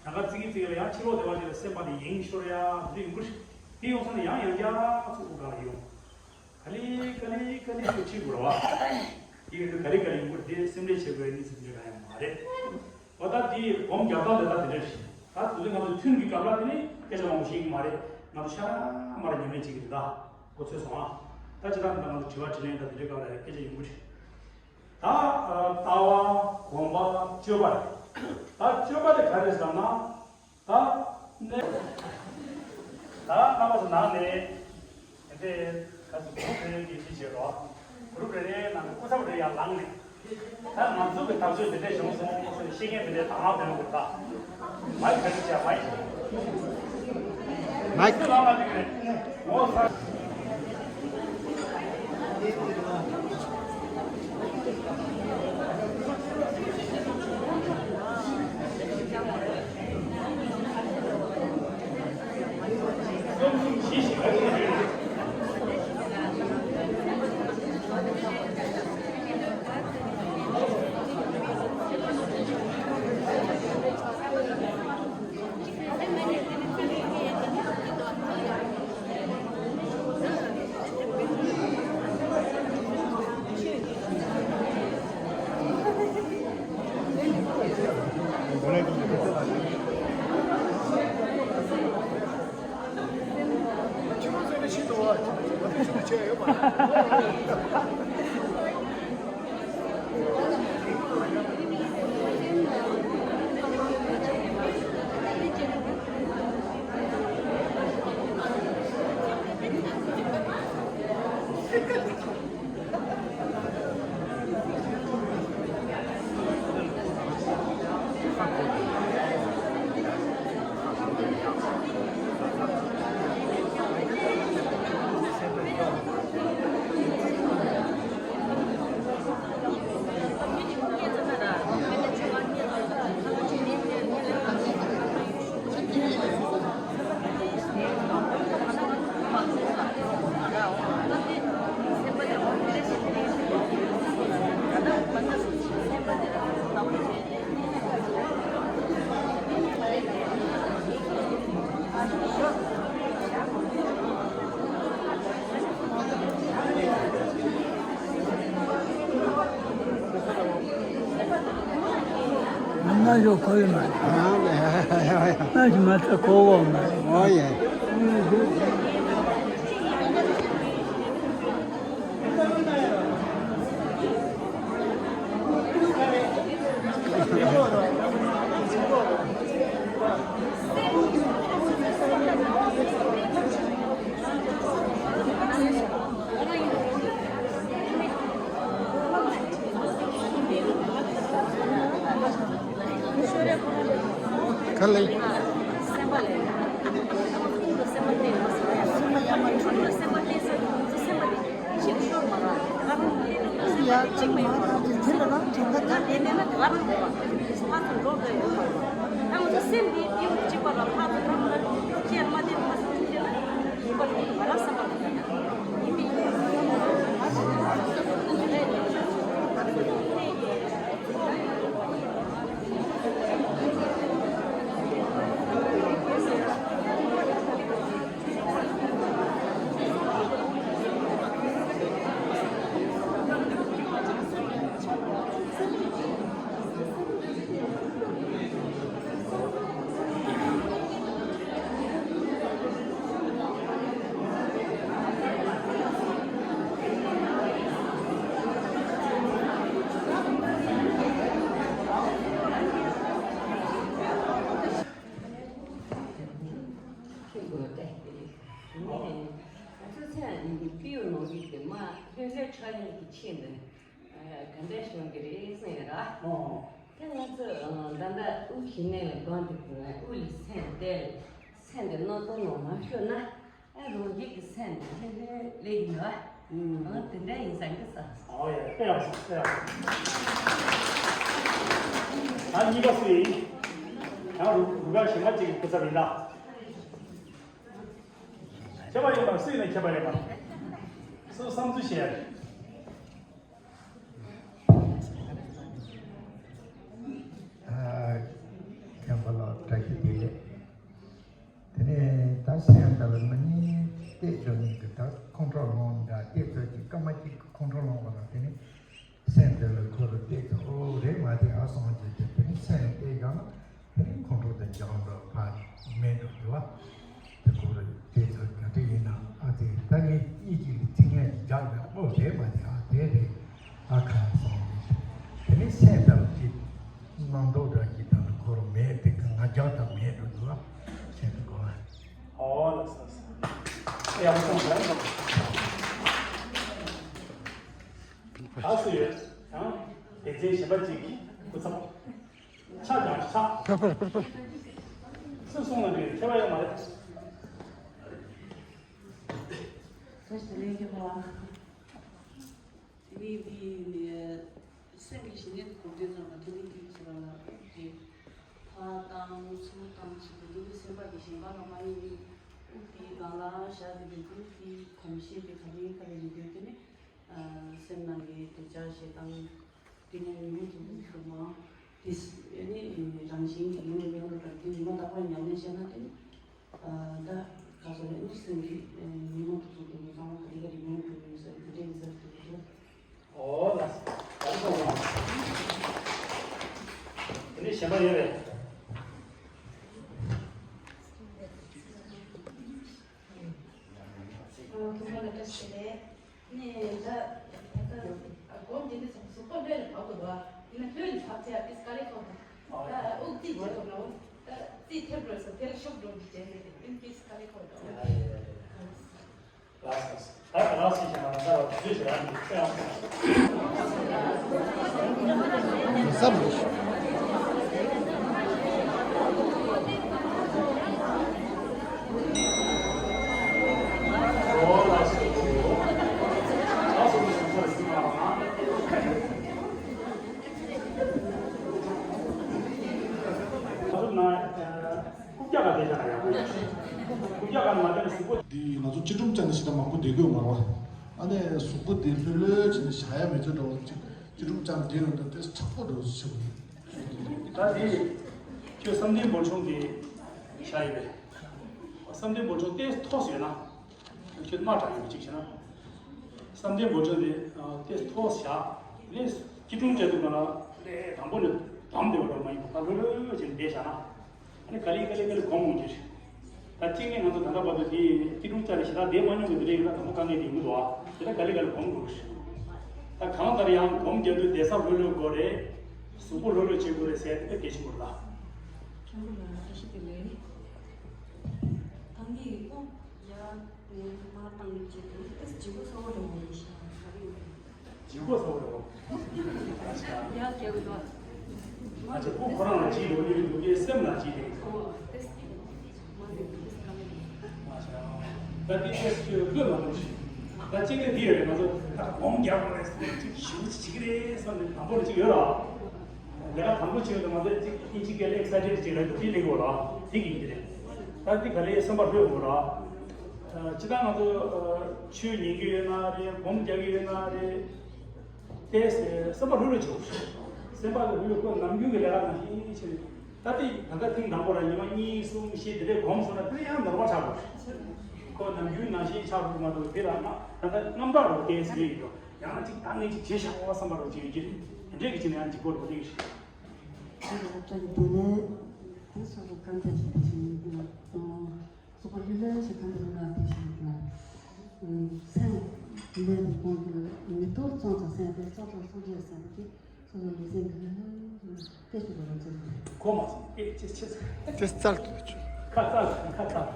གྲངས་ཀ་བརྩི་གི་བརྩི་གི་ལ་ཡང་ཕྱི་ལོགས་བདེ་བ་ཅིག་ལ་སེམས་པ་དེ་ཡེངས་ཤོར་ཡ་དེ་ཡོང་གི་རེད། དེ་ཡོང་ས་ནས་ཡང་ཡང་བསྐྱར་ཚུར་དབུགས་སྒང་ལ་ཡོང་། ག་ལེ་ག་ལེ་ག་ལེ་ཚུར་ཁྲིད་དགོས་རེད་བ། དེ་ཡོང་དུས་ག་ལེ་ག་ལེ་ཡོང་གི་རེད། དེ་སེམས་ཁྲལ་བྱེད་དགོས་ཡ་གནས་ཚུལ་དེ་འདྲ་གང་ཡང་མ་རེད། འོ་ད་དེ་སྒོམ་རྒྱག་སྟངས་དེ་ད་དེ་འདྲ་རེད། ད་དེ་ཚོ་ང་ཚོ་ཐུན་གྱི་སྐབས་ལ་དེ་ནི་སྐད་ཆ་མང་པོ་བཤད་ཀྱི་མ་རེད། ང་ཚོ་ཤ་མར་ཉམས་ལེན་བྱེད་ཀྱི་རེད། ད་གོ་ཚོད་སོང་ཨ། ད་ཅི་ལྟར་ད་ང་ཚོ་དྲི་བ་དྲིས་ལན་ད་དེ་འདྲའི་སྐབས་ལ་སྐད་ཆ་ཡོང་གི་རེད། ད་ལྟ་བ་སྒོམ་པ་སྤྱོད་པ་རེད། ད་སྤྱོད་པ་དེ་ག་རེ་ཟེར་ན། ད་ནས་ད་རྣམ་པ་ཚོ་ནང་ནས་དེ་འདྲའི་ག་ཚོད་གུ་རུབ་རེ་རེ་འགན་འཁྲི་བྱེད་རོགས། གུ་རུབ་རེ་རེའི་ནང་གི་སྐུ་ཚབ་རེ་ཡར་ལངས་ནས། ད་ང་ཚོ་གི་ཐག་གཅོད་དེ་འདྲས་བྱུང་སོང་ཟེར་ནས་བཤད་མཁན་དེ་འདྲས་དང་བླངས་ཕེབས་དགོས་ད། མའིག་ག་རེ་བྱས་མའིག་མའིག་ཁྱོད་ལངས་མ་འདུག་གས། ངོ་ཚ། ང་ཞོ་ཁོ་ཡི་མ། ང་ཞི་མ་ཐ་ཁོ་བོ་མ། ཨོ་ཡ། ག་ལེ། འདྲ་ཤོང་གི་རེད་གསུངས་ཡོད་ར། ཨོ། དེ་ང་ཚོས་ཨ་ད་ལྟ་དབུགས་ཞི་གནས་ལ་དགོངས་ཏེ་དབུགས་ལ་སེམས་གཏད། སེམས་དེ་སྣང་སྟོང་ངང་མ་ཤོར་ན། ཨ་རང་རྒྱུད་ཀྱི་སེམས་དེ་ལྷོད་ལྷོད་ལས་ཡིན་ནོ། ཨང་དེ་འདྲ་ཡིན་ས་འདི་ས། ཨོ་ཡ་དཔེ་ཡག་སོང་དཔེ་ཡག་སོང་། ཨ་གཉིས་པ་སུ་ཡིན། ཡང་རུ་རུ་ག་གཞན་པ་གཅིག་གི་སྐུ་ཚབ་ཡིན་ད། ཁྱད་པར་ཡོད་པ་སུ་ཡིན་ན་ཁྱད་པར་ཡོད་པ། སུ་བསམ་ཚུལ་བཤད་ཡ་རེད། ཨ་མཁན་པ་ལགས་བཀྲ་ཤིས་བདེ་ལེགས། དེ་ནས་ད་སེམས་ལྟ་བུ་མི་གཉིས་བལྟས་ཚོད་ནས་ཀྱི་ད་ཁོང་ཁྲོ་ལངས་འདྲ་བལྟས་ཚོད་ཀྱི་སྐར་མ་གཅིག་གི་ཁོང་ཁྲོ་ལངས་པ་ན་དེ་ནས་སེམས་དེ་ལ་ཁོ་ལ་བལྟས་ཚོད་ཨོ་རེད་མ་བལྟས་ཨ་སོང་ཅེས་དེ་དེ་ནས་སེམས་བལྟས་བཞག་ན་དེ་ནས་ཁོང་ཁྲོ་དེ་འཇགས་འགྲོ་ཕར་མེད་འགྲོ་དེ་བ། དེ་ཁོ་ལ་བལྟས་ཚོད་ག་འདྲ་ཡིན་ན་ཨ་དེ་ད་ངས་གཉིས་གཅིག་ལ་ཚིག་ངན་ཅིག་བརྒྱབ་ཡོད་ཨོ་རེད་མ་བལྟས་ཨ་དེ་རེད། ཨ་ཁ་སང་དེ་ནི་སེམས་དང་གཅིག་རྣམ་རྟོག་དང་གཅིག་དང་ཁོ་རང་མེད་དེ་གི་ང་རྒྱལ་དང་མེད་འགྲོ་འདུག་ཨ་ཁྱེད་ཀྱི་གོ་ཨ། ཨོ་ལགས་སོ་སོ། ཡག་པོ་སོང་ཙང་། ཨ་སུ་ཡོད་ཡང་སྡེ་ཚན་གཞན་པ་གཅིག་གི་སྐུ་ཚབ་ཆ་ཀྱང་ཆ། སུ་སོང་ན་འདྲི་ཁྱད་པར་ཡོད་མ་རེད། བཀྲ་ཤིས་བདེ་ལེགས་མཁན་པོ་ལགས། དེ་ནས་འདི་སེམས་ཀྱི་ཞི་གནས་དེ་གོ་དུས་ཙམ་པ་དེ་ནི་དེ་ཚོ་རང་ལ་དབུགས་དེ་ཕར་བཏང་ཚུར་བཏང་བྱེད་དུས་དེ་ནི་སེམས་པ་དེ་གཞན་པ་ལ་མ་ཡིན་པའི་དབུགས་དེའི་སྒང་ལ་བཞག་དེ་དེ་དུས་དེའི་གོམས་གཤིས་དེ་ག་ལེ་ག་ལེ་ཡིན་དུས་དེ་ནི་སེམས་ནང་གི་གདུལ་བྱ་ཞེ་སྡང་དེ་ནས་ཉོན་མོངས་དེ་ཚོ་མང་དེ་ནི་རང་བཞིན་གྱི་ཉོན་མོངས་ཡོང་འགྲོ་དང་དེ་ཉི་མ་རྟག་པར་ཉམས་ལེན་བྱས་ན་དེ་ནི། ད་ག་ཚོད་རེད་འདི་སེམས་ཀྱི་ཉོན་མོངས་དེ་ཚོ་དེ་ཉིད་ཚང་མ་ག་ལེ་ག་ལེ་ཉོན་དུ་ཡོད་ཟེར་དེ་འདྲའི་ཟེར་དུ་འདུག་ཨོ་ལགས་སོ། ད་ཚོད་ལ། དེ་ནས་གཞན་པ་ཡོད་རེད། ཐུགས་རྗེ་ཆེ། ནས་ད་ད་སྒོམ་དེ་འདྲ་ཚོ་གཟུགས་པོ་ལྷོད་ལ་བབས་དགོས་པ་ཡིན་ན་ལྷོད་ལ་བབས་ཚེ་ཨ་ཏིས་དཀའ་ལས་ཁག་པོ་ད་དབུགས་རྩིས་བྱེད་དགོས་ན་ད་རྩིས་ཐེབས་འགྲོ་ས་དེ་ལ་ཤུགས་འགྲོ་འདི་བྱས་ནས་ཨིན་ཏིས་དཀའ་ལས་ཁག་པོ་ད། ལགས་སོ། ད་ག་རང་སྲིད་ཀྱང་ང་ཚོ་ལ་དུས་ཚོད་རང་གི་ཁྱོད་ཡང་བསམ་མི་ཤེས། རྐུབ་བཀྱག་ག་དེ་བཞག་ན་ཡག་པོ་ཡོད། རྐུབ་བཀྱག་ག་ནི་མ་བསྡད་ན་གཟུགས་པོ། འདི་ང་ཚོ་སྐྱིལ་ཀྲུང་བཅའ་ནས་ཞེ་དྲག་མང་པོ་བསྡད་དགོས་མ་རེད་བ། ཨ་ནི་གཟུགས་པོ་འདི་ལྷོད་ལྷོད་བྱས་ནས་བཞག་ཡ་མེད་ཚོད་འདྲ་བོ་ཅིག་སྐྱིལ་ཀྲུང་བཅའ་ནས་བསྡད་ཡོང་དུས་དེ་དྲག་པོ་འདྲ་བོ་ཞིག་ཆགས་ཀྱི་ཡོད། ད་འདི་ཁྱོད་བསམ་གཏན་འབོར་ཆུང་གི་བཞག་ཡོད་པས། བསམ་གཏན་འབོར་ཆུང་ཏོག་ཙམ་ཡོད་ན། ཁྱོད་དམག་དྲག་ཡོད་པ་གཅིག་བྱས་ན། བསམ་གཏན་འབོར་ཆུང་དེ་ཏོག་ཙམ་མཐོ་བཞག་ནས་སྐྱིལ་ཀྲུང་བཅའ་དུས་ག་ལ་ལས་དང་པོ་ནས་བསྡམས་བསྡད་པ་འདྲ་མ་ཡིན་པ་ཕར་ལྷོད་ལྷོད་བྱས་ནས་བསྡད་བཞག་ན། ཨ་ནི་ག་ལེ་ག་ལེ་ག་ལེ་གོམས་འོང་གི་རེད། ད་གཅིག་ནས་ང་ཚོ་ད་ལྟ་བར་དུ་དེ་སྐྱིལ་ཀྲུང་བཅའ་ནས་ཞེ་དྲག་བསྡད་མ་མྱོང་གི་དེ་འདྲ་ཡིན་ན་དང་པོ་དཀའ་ངལ་དེ་ཡོང་གི་འདུག་ཨ། དེ་ལ་ག་ལེ་ག་ལེ་གོམས་འགྲོ་གི་རེད། ད་གང་ལྟར་ཡང་གོམས་རྒྱག་དུས་བསྡད་ས་ལྷོད་ལྷོད་དགོས་རེད། གཟུགས་པོ་ལྷོད་ལྷོད་བྱེད་དགོས་རེད་ཟེར་དེ་གལ་ཆེན་པོ་རེད་ལ། མཁན་པོ་ལགས་བཀྲ་ཤིས་བདེ་ལེགས། ད་ངས་ཨོ། ཡ། ངས་མར་བཏང་ནས་བྱེད་དུས་ཏེས་ལྗིད་ཁོག་ཚ་པོ་རེད་མོ་ཡིན་ཤག་ག་རེ་ཡོད་རེད། ལྗིད་ཁོག་ཚ་པོ་རེད་མོ། ཡ་རྒྱག་གི་འདུག་ཨ་ཅེ་ཁོ་ཁོ་རང་ལ་ལྗིད་འགྲོ་གི་རེད་འདུག་གས་སེམས་ལ་ལྗིད་རེད། ཨོ་ཏེས་མ་ནས་ཏེས་ག་རེ་རེད། ད་ཏེས་ཏེས་ཁྱོད་ལྷོད་མ་ཐུབ་ཤིག་ད་གཅིག་ནས་འདི་ཡོད་རེད། ང་ཚོ་ད་སྒོམ་རྒྱག་དགོས་རེད་བསམ་ནས་ཅིག་ཞིབ་ཅིག་བྱེད་ཀྱི་རེད་བསམ་ནས་དང་པོ་ནས་ཅིག་ཡོད་ར། ལས་ཀ་དང་པོ་བྱེད་ཡོང་དུས་ང་ཚོ་ཅིག་ཨིན་ཇི་སྐད་ལ་ཨེག་སའི་ཊེཌ་ཅིག་ལབ་འདུག་དེ་ལེགས་པོ་ར། དེ་གི་ཡིན་གྱི་རེད། ད་འདི་ག་ལེ་སེམས་པ་ལྷོད་དགོས་ར། སྤྱིར་བཏང་ང་ཚོ་ཆོས་ཉན་གྱི་ཡོད་ན་རེད། སྒོམ་རྒྱག་གི་ཡོད་ན་རེད། དེ་སེམས་པ་ལྷོད་ལྷོད་བྱེད་དགོས། སེམས་པ་ལྷོད་ལྷོད་ཁོ་ནམ་རྒྱུན་གྱི་ལས་ཀ་ནང་བཞིན་བྱེད། ད་ལྟ་ད་ལྟ་ཐེངས་དང་པོ་ར་ཉི་མ་གཉིས་གསུམ་བཞི་དེ་འདྲའི་སྒོམ་སོང་ན་དེ་ཡང་ནོར་བ་ཆགས་དགོས། ཁོ་ནམ་རྒྱུན་ནང་བཞིན་ཆགས་འགྲོ་མ་འགྲོ་དེ་ལ་ན་ད་ལྟ་རྣམ་དག་རོགས་ཏེ་ཟེར་ཡོད་འགྲོ། ཡང་ན་ཅིག་ད་ངས་ཅིག་བྱེད་བཞག་པ་བསམ་པ་རོགས་ཅིག་ཡོད་ཀྱི་རེད། དེ་འདྲས་ཀྱི་ཅིག་ནས་ཡང་འཇིགས་པོ་རོགས་ཏེ་ཡོད་ཤག་དེ་ལ་སློབ་གྲྭ་གི་དེ་ལས་དེ་སོ་སོ་གང་ཐད་ཞིག་དེ་བཞིན་ཡིན་ན། སོ་སོ་ལྷོད་ལྷོད་ཞིག་གང་ཐད་ཡིན་ན་དེ་བཞིན་ཡིན་ན། སེམས་ལས་དེ་གོང་དུ་མི་རྟོག་ཙོང་ཙང་སེམས་དེ་ཙོང་ཙང་སོང་རྗེས་སེམས་དེ། སོ་སོ་ལུས་སེམས་ཀྱི་ལྷོད་ལྷོད་ལྟེ་ཞིག་ལ་ཚུད་དེ། གོ་མ་སོང་། ཨེ་ཅེ་ཅེ། ཅེ་རྩལ་དུ་ཆུ། ཁ་རྩལ་ཁ་རྩལ།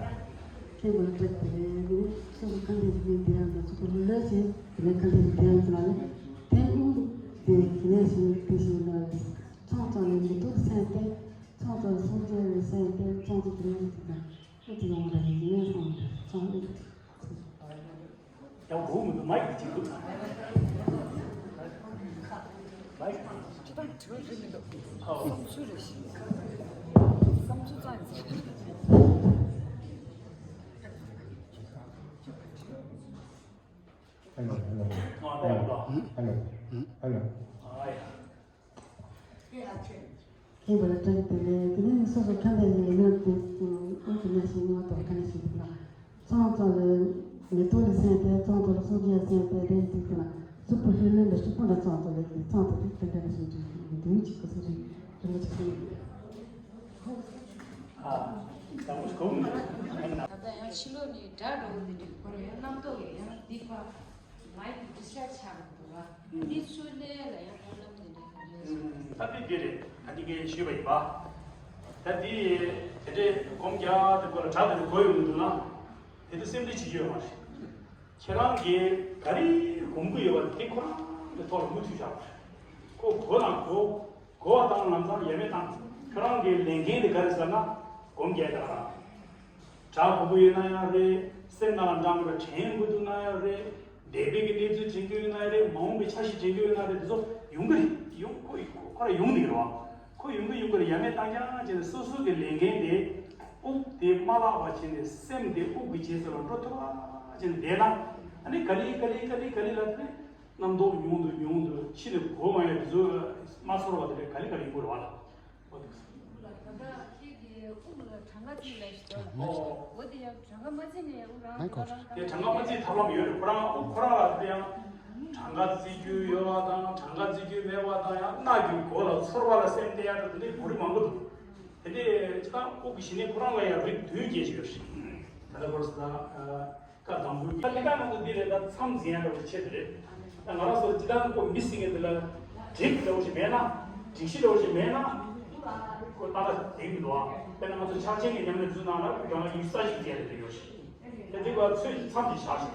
ཁྱེད་མ་སྤྲད་དེ་རེད། སོ་སོ་གང་དེ་ཞིག་ཡིན་དེ་ཡང་ན་སོ་སོ་ལྷོད་ལྷོད་བྱས་དེ་ནས་གང་དེ་ཞིག་དེ་ཡང་ཚུད་ལ་ནི་དེ་དབུགས་ དེ་ནས་བྱུང་དེ་བཞིན་ལ་ཚོང་ཙམ་ལས་མི་ཐུབ་སེམས་ཏེ། ཚོང་ཙམ་སོགས་རྒྱལ་བའི་སེམས་ཏེ། ཚོང་ཙམ་དེ་ནས་ཟིན་ན་ཨུ་ཏི་ཡོང་བ་ཡིན་ནས་སོང་བ་ཚོང་ཨུ་ཏི། ཡང་སྒུག་མི་འདུག་མ་ཡིག་ཅིག་འདུག་མ་ཡིག་ཅིག་འདུག་ཨོ། བསམ་ཚུལ་རེ་ཞིག་བསམ་ཚུལ་ཙམ་ཡིན། ཧེ་ལོ། ཧེ་ལོ། ཨ་ལེ། ཧེ་ལོ། ཧེ་ལོ། ཨ་ཡ། ཁྱེད་པར་སྤྲད་དེ་ལས་དེ་ནས་སོ་སོ་ཁ་འདས་ནས་ཡིན་ན་དེ་ཨང་དེ་ནས་ཤིང་ངོ་ཐོག་ཁ་ནས་ཤིང་དེ་ལ་ཚང་ཚང་ལས་མེ་ཏོག་ལ་སེམས་ཏེ། ཚང་ཚང་ལ་སོ་རྒྱལ་སེམས་ཏེ་རེད་དེ་དེ་ལ་སུ་པུ་ཧྲི་ལེན་ལ་སུ་པུ་ལ་ཚང་ཚང་ལས་དེ་ཚང་ཚང་དེ་དེ་འདྲ་ནས་ཤིང་དེ་དེ་ཅིག་གོ་ས་རེད་དེ་ལ་ཅིག་སེམས། ད་ལྟ་ཡང་ཕྱི་ལོགས་ནས་སྒྲ་འགྲོ་བོ་འདི་འདྲ་ཁོ་རང་ཡང་རྣམ་རྟོག་གི་ཡང་འདི་ཕར་མའིག་ཌི་སི་ཊར་བྱ་དགོས་འདུག་བ། འདི་ཚུར་ལེན་ལ་ཡང་སྨོན་ལམ་འདི་འདྲ་ག་རེ་ཡོད། ད་འདི་འདི་རེད། ད་འདི་གས་ཞུས་པ་ཡིན་པ། ད་འདི་དེ་འདྲའི་སྒོམ་རྒྱག་དེ་ཁོ་ལ་སྒྲ་དེ་འདྲ་གོ་ཡོང་གི་འདུག་ན། དེ་འདྲ་སེམས་ཁྲལ་བྱེད་རྒྱུ་ཡོད་མ་རེད། ཁྱེད་རང་གིས་ག་རེ་སྒོམ་གྱི་ཡོད་པ་དེ་ཁོ་རང་གི་ཐོག་ལ་མུ་མཐུད་བཞག་པ་རེད། ཁོ་གོ་དང་གོ་གོ་བ་དང་ལམ་སང་ཡ་མེད་བཏང་། ཁྱོད་རང་གི་ལས་འགན་དེ་ག་རེ་ཟེར་ན། སྒོམ་རྒྱག་དང་། སྒྲ་གོ་གི་ཡོད་ན་ཡང་རེད། སེམས་ནང་ལ་འདྲ་མི་འདྲ་དྲན་དགོས་འདུག་ན་ཡང་རེད། འདས་པའི་གི་གནས་ཚུལ་དྲན་གྱི་ཡོད་ན་ཡང་རེད། མ་འོངས་པའི་འཆར་གཞི་དྲན་གྱི་ཡོད་ན་རེད། དེ་ཚོ་ཡོང་གི་རེད། ཡོང་ཁོ་ཁོ་རང་ཡོང་གི་རེད་བ། ཁོ་ཡོང་གི་ཡོང་གི་རེད། ཡ་མེད་བཏང་རྐྱང་བྱས་ནས་སོ་སོ་གི་ལས་འགན་དེ་དབུགས་དེ་མ་བརླག་པ་བྱས་ནས་སེམས་དེ་དབུགས་ཀྱི་རྗེས་སུ་ལ་འགྲོ་ཐུབ་པ་བྱས་ནས་བསྡད་ན། ཨ་ནི་ག་ལེ་ག་ལེ་ག་ལེ་ག་ལེ་ལ་དེ་རྣམ་རྟོག་ཉུང་དུ་ཉུང་དུ་ཕྱི་ནས་གོ་མ་ཡ་དེ་ཚོ་མ་ཚོར་བ་དེ་འདྲ་ག་ལེ་ག་ལེ་ཡོང་གི་རེད་བ་ལ། ད་ལྟ་ཁྱེད་ཀྱིས་དབུགས་ལ་གྲངས་ཀ་བརྩིས་ལབ་ཞིག་འདུག་འོ། འོ་དེ་ཡང་གྲངས་ཀ་མ་བརྩིས་ནས་དབུགས་རང་རང་རང་རང་། དེ་གྲངས་ཀ་མ་བརྩིས་ཐབས་ལམ་ཡོད་རེད། ཁོ་རང་དབུགས་ཁོ་རང་ལ་དེ་ཡང་གྲངས་ཀ་བརྩི་རྒྱུ་ཡོད་པ་དང་གྲངས་ཀ་བརྩི་རྒྱུ་མེད་པ་དང་། ཡང་རྣ་གི་སྒོ་ལ་ཚོར་བ་ལ་སེམས་གཏད་ཡག་དེ་འདྲའི་གོ་རིམ་མང་པོ་འདུག་དེ་འདྲའི་ཅི་ལྟར་དབུགས་ཀྱི་ཞི་གནས་ཁོ་རང་ལ་ཡང་རིགས་བདུན་བརྒྱད་ཅིག་ཡོད་རེད། ད་ལྟ་ཁོ་རང་ད། ཀ་དང་པོའི་ལས་ཀ་ནང་དུ་འདི་རེད། ད་མཚམས་འཛིན་ཡ་འདྲ་བོ་ཆེད་དུ་རེད། ད་ང་རང་ཚོ་སྤྱི་བཏང་ཁོ་མི་སྲིད་མཁན་དེ་ལ་སྒྲིག་འདྲ་བོ་ཞིག་མེད་ན། སྒྲིག་གཞི་འདྲ་བོ་ཞིག་མེད་ན། ཁོ་ཏག་ཏག་བསྡད་མི་འདུག་ཨ། དཔེར་ན་ང་ཚོ་ཕྱག་ཆེན་གྱི་ཉམས་ལེན་འཛུལ་གནང་ན་ཁོ་རང་ཉི་ཤུ་རྩ་བཞི་བཙལ་ཡ་དེ་འདྲ་ཡོད་ཞིག་དེ་འདྲའི་བར་ཚོད་མཚམས་ཀྱི་བཞག་ཞིག་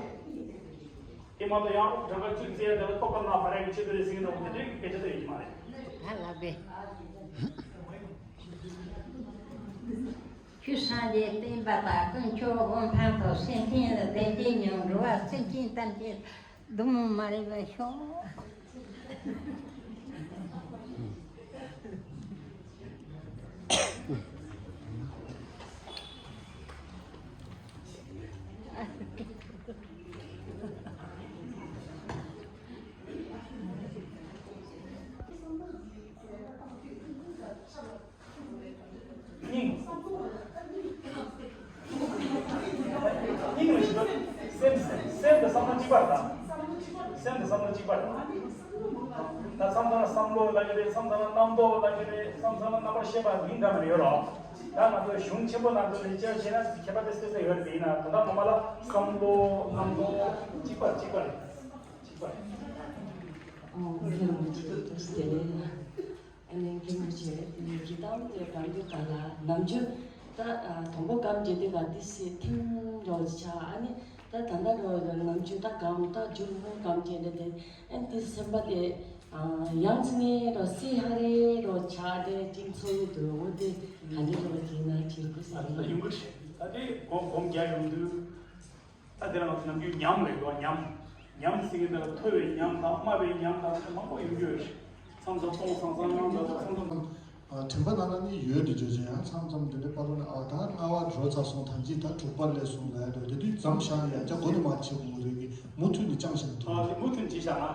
དེ་མ་གཏོགས་ཡང་དྲན་པ་བཅུ་བཙལ་ཡ་དེ་ལ་ཐོབ་པ་ན་བ་རེ་གི་ཆེད་དུ་རེད་ཟེར་གྱི་འདུག་དེ་འདྲའི་སྐད་ཆ་དེ་ཡོད་ཀྱི་མ་རེད། ད་ལགས་པས། ཁྱོད་སངས་རྒྱས་བསྟན་པ་དང་ཀུན་ཁྱོད་དབང་ཕན་ཐོགས། སེམས་ཅན་ལ་བདེ་སྐྱིད་མྱོང་། འགྲོ་བ་སེམས་ཅན་ཐམས་ཅད་སྡུག་བསྔལ་མ་རིག་པར་ཤོག་སྙིང་། སྙིང་ལ་ཞིག་སེམས། སེམས་དང་བསམ་བློ་གཅིག་པ་རེད། ད་སེམས་དང་བསམ་བློ་གཅིག་པ་རེད། ད་མཚམས་མཚམས་ལ་བསམ་བློ་ལབ་ཀྱི་རེད། མཚམས་མཚམས་ལ་རྣམ་རྟོག་ལབ་ཀྱི་རེད། མཚམས་མཚམས་ལ་རྣམ་པར་ཤེས་པ་མིང་འདྲ་མིན་ཡོད་རེད། ད་ང་ཚོ་གཞུང་ཆེན་པོ་ནང་དུ་ལས་བྱེད་བྱས་ན་ཁྱད་པར་དེ་སེ་སེ་ཡོད་རེད། ཡིན་ན་ད་ལྟ་ངོ་མ་ལ་བསམ་བློ་རྣམ་རྟོག་གཅིག་པ་གཅིག་པ་རེད། གཅིག་པ་རེད། ཨོ། ཁྱེད་རང་ཚོ་ཐུགས་རྗེ་ཆེ། ཨ་ནི་མཁན་པོ་བྱས་དེ་ནི་རི་དྭགས་དེ་སྒམ་རྒྱུ་ག་ལ་ནམ་རྒྱུན་ད་དང་པོ་སྒམ་རྒྱུ་དེ་ག་དེ་སི་ཐིམ་འགྲོ་ཆ། ཨ་ནི་ད་ད་ལྟ་འགྲོ་ནམ་རྒྱུན་ད་སྒམ་ད་རྒྱུ་མོ་སྒམ་རྒྱུ་དེ་དེ་ཨ་ནི་དེ་སེམས་པ་དེ་ཡང་ཚི་ནས་འགྲོ་སི་ཧ་རེ་འགྲོ་ཆ་དེ་ཅིག་ཚོར་གི་འདུག་འོ་དེ་ག་འདྲ་འགྲོ་དེ་ན་ཁྱེད་ཀྱི་ད་སེམས་ད་ཡོང་གི་རེད། ད་དེ་སྒོམ་སྒོམ་རྒྱག་ཡོང་དུས། ད་དེ་རང་ནམ་རྒྱུན་ཉམས་ལེགས་པ་ཉམས། ཉམས་ཟེར་གྱི་འདི་ལ་མཐོ་བའི་ཉམས་དང་དམའ་བའི་ཉམས་དང་དེ་མང་པོ་ཡོང་རྒྱུ་ཡོད་རེད། མཚམས་མཚམས་སྟོང་སང་སང་ཡང་འདྲ་མཚམས་མཚམས། དྲན་པ་ནང་ན་ནི་ཡོད་འདི་བརྗོད་བྱ་ཡང་མཚམས་མཚམས་འདི་འདྲ་པ་ལོ་ནི་ཨ་ད་ལྔ་བ་འགྲོ་ཚར་སོང་། ཐམས་ཅད་ད་དྲུག་པ་སླེབས་སོང་ལབ་ཡ་འདྲ་དེ་དུས་འཛོམས་བཞག་ཡ་ཅག་གོ་ནི་མ་ཆེ་བོ་རེད་གི་མུ་མཐུད་ནས་ཅང་ཤེས་མི་ཐུབ། ཨ་དེ་མུ་མཐུད་བྱས་བཞག་ན།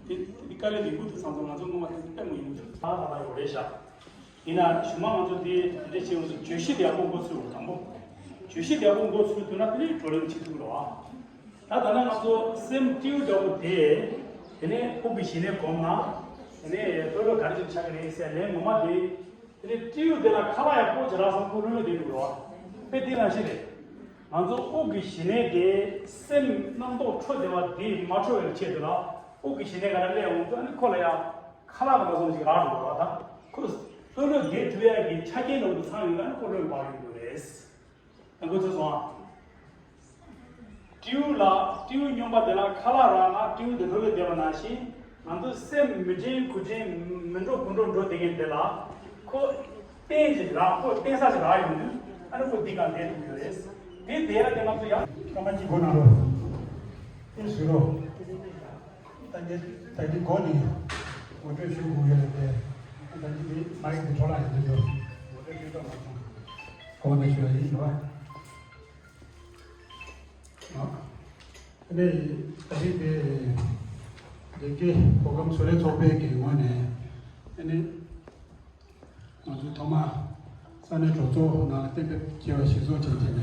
དེ་དེ་དཀའ་ལས་དེ་མུ་མཐུད་མཚམས་མཚམས་ང་ཚོ་ངོ་མ་དེ་ལྟད་མོ་ཡིན་འདུག་ད་ད་ད་ཡོད་རེད་བཞག་ཡིན་ན་གཞུག་མ་ང་ཚོ་འདི་དེ་འདྲ་བྱས་ཡོང་དུས་བརྗོད་གཞི་དེ་ཡག་པོ་འགོ་ཚུགས་དང་པོ། བརྗོད་གཞི་དེ་ཡག་པོ་འགོ་ཚུགས་ཐུབ་ན་དེ་ནས་བགྲོ་གླེང་བྱེད་ཐུབ་ཀྱི་རེད་བ། ད་ད་ནང་ང་ཚོ་སེམས་སྤྲེའུ་འདྲ་པོ་དེ། དེ་ནས་དབུགས་ཀྱི་ཞི་གནས་སྒོམ་ན། དེ་ནས་ལྷོད་ལྷོད་ག་རེ་བྱས་ཆགས་ཀྱི་རེད་ཟེར་ལན་ངོ་མ་དེ། དེ་ནས་སྤྲེའུ་དེ་ལ་ཁ་ལག་ཡག་པོ་ཅིག་རག་སོང་ཁོ་ལྷོད་ལྷོད་བསྡད་འདུག་རེད་བ། དཔེ་དེ་ནང་བཞིན་རེད། ང་ཚོ་དབུགས་ཀྱི་ཞི་གནས་དེ་སེམས་རྣམ་རྟོག་འཕྲོ་བདེ་བ་དེ་མ་འཕྲོ་བའི་ཆེད་དུ་ལ་དབུགས་ཀྱི་ཞི་གནས་ག་ལ་སླེབས་འོང་དུས་ཨ་ནི་ཁོ་ལ་ཡང་། ཁ་ལག་དང་མ་སོང་ཞིག་རག་འགྲོ་བ་དང་། ཁོ་ལྷོད་ལྷོད་བསྡད་ཐུབ་ཡ་གི་ཆ་རྐྱེན་ནང་དུ་ཚང་ཡོད་ན་ནི་ཁོ་ལྷོད་འབབ་ཡོང་གི་རེད། ད་ཁོ་ཚོས་སོང་ཨ། སྤྲེའུ་ལ་སྤྲེའུ་སྨྱོན་པ་དེ་ལ་ཁ་ལག་རག་ན་སྤྲེའུ་དེ་ལྷོད་ལྷོད་བསྡད་པ་ནང་བཞིན། ང་ཚོ་སེམས་མི་དྲན་དགུ་དྲན་མི་འགྲོ་དགུ་འགྲོ་འགྲོ་བསྡད་མཁན་དེ་ལ་ཁོ་རྟེན་ཞིག་རག་ཁོ་རྟེན་ས་ཞིག་རག་ཡོང་དུས་ཨ་ནི་ཁོ་འདི་ག་འདས་ཐུབ་ཡོད་རེད། དེ་བསྡད་ཡ་དེ་ང་ཚོ་ཡང་སྐར་མ་གཅིག་སྒོ་ནང་རོགས་ཨེ་བཟོས་རོགས། ད་གིན་ད་གིན་སྒོ་ནས་ངོ་སྤྲོད་ཞུ་དགོས་ཡོད་རེད་དེ། ད་གིན་དེ་མ་ཡིག་དེ་འཕྲོ་བརླག་ཡོང་གི་འདུག་ངོ་སྤྲོད་ཞུ་ཐུབ་མ་སོང་། གོང་ནས་ཞུ་ཡ་ཡིན་རོགས། ཨ་ནི་ད་རེས་དེ་ལས་ཀའི་གོ་སྐབས་བཟོ་ལས་ཚོགས་པའི་གི་ངོས་ནས་ཨ་ནི་ང་ཚོ་ཐོག་མ་ས་གནས་གྲོས་ཚོགས་ནང་ལ་གཏན་འབེབས་བྱས་པ་གཞིར་བཟུང་བྱས་བྱས་ནས་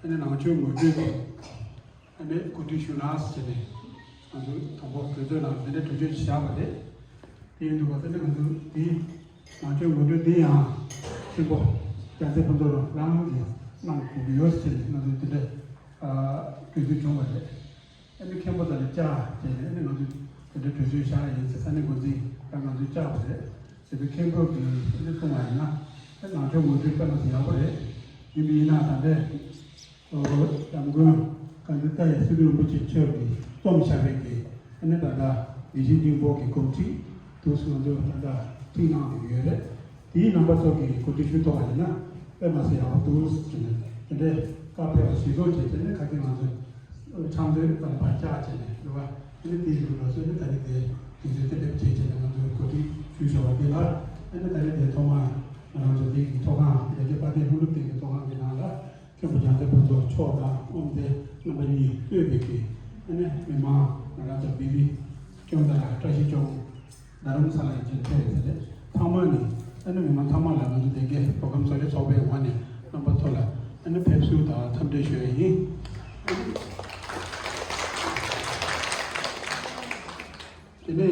ཨ་ནི་ནང་ཆོས་ངོ་སྤྲོད་ཨ་ནི་གོ་སྒྲིག་ཞུ་གནང་ཟེར་ནས་ང་ཚོ་དང་པོ་གྲོས་ཚོགས་ནང་འདི་འདྲའི་གྲོས་ཆོད་བཞག་པ་རེད། དེ་ཡིན་དུས་ག་ཚོད་ནས་ང་ཚོ་འདི་ནང་ཆོས་ངོ་སྤྲོད་འདི་ཡང་ཆེན་པོ་རྒྱལ་མཚན་ཕུན་ཚོགས་རང་རང་གིས་གནང་དགོས་ཀྱི་ཡོད་ཟེར་ནས་ང་ཚོ་འདི་འདྲའི་གྲོས་ཚོད་བྱུང་བ་རེད། ཨ་ནི་མཁན་པོ་དང་ནི་བཅར་བྱས་ནས་ཨ་ནི་ང་ཚོ་དེ་འདྲའི་གྲོས་ཆོད་བཞག་ཡིན་ཟེར་ས་གནས་འགོ་འཛིན་ལ་ང་ཚོས་བཅར་བ་རེད། ཟེར་བའི་མཁན་པོ་གིས་ཨ་ནི་གསུངས་པ་ཡིན་ན་ཨ་ནང་ཆོས་ངོ་སྤྲོད་དཔེ་མ་སྲིད་ཡག་པོ་རེད། ཡིན་པ་ཡིན་ན་ད་ལྟའི་འཇམ་མགོན་དགའ་ལྡན་ལྟ་ཡི་སི་ཏུ་རིན་པོ་ཆེ་མཆོག་གིས་རྩོམ་བཞག་པའི་གི་ཨ་ནི་ད་ལྟ་ཡིད་བཞིན་སྙིང་པོ་གི་གོམས་འདྲིས་དུས་སུ་ང་ཚོ་ད་ལྟ་ཁྲིད་གནང་བསྡད་ཡོད་རེད། དེའི་རྣམ་པ་ཚོ་གིས་གོ་སྒྲིག་ཞུ་ཐུབ་པ་ཡིན་ན་དཔེ་མ་སྲིད་ཡག་པོ་འདུག་ཟེར་ནས་དེ་འདྲའི་བཀའ་ཕེབས་པ་གཞིར་བཟུང་བྱས་བྱས་ནས་ཁ་རྒྱུན་ང་ཚོས་འཆམ་མཐུན་དང་བར་ཆད་བྱས་ནས་རེད་བ། ཨ་ནི་དེའི་རིང་ལ་སོ་ནི་ད་རེས་དེ་དུས་ཚོད་གཏན་འབེབས་བྱས་བྱས་ནས་ང་ཚོས་གོ་སྒྲིག་ཞུས་བཞག་པ་འདི་ལ་ཨ་ནི་ད་རེས་དེ་ཐོག་མར་ང་རང་ཚོ་དེ་གི་ཐོག་ཁང་ཡ་གྱལ་དཔལ་ལྡན་ལྷུན་གྲུབ་སྟེང་གི་ཐོག་ཁང་གི་ནང་ལ་མཁན་པོ་རྒྱལ་མཚན་ཕུན་ཚོགས་མཆོག་དང་དབུ་མཛད་རྣམ་པ་གཉིས་གཙོས་པའི་གི་ཨ་ནི་མི་མང་ང་རང་ཚོ་བི་བི་སྐྱོང་དང་བཀྲ་ཤིས་སྐྱོང་། རྡ་རམ་ས་ལ་ཡི་ཅན་ཕེབས་ཟེར་ཏེ་ཚང་མ་ནི་ཨ་ནི་མི་མང་ཚང་མ་ལ་ང་ཚོ་དེ་གའི་བོད་ཁམས་བཟོ་གྲྭའི་ཚོགས་པའི་ངོས་ནས་རྣམ་པ་ཚོ་ལ་ཨ་ནི་ཕེབས་བསུ་དང་འཚམས་འདྲི་ཞུ་ཡ་ཡིན། དེ་ནས་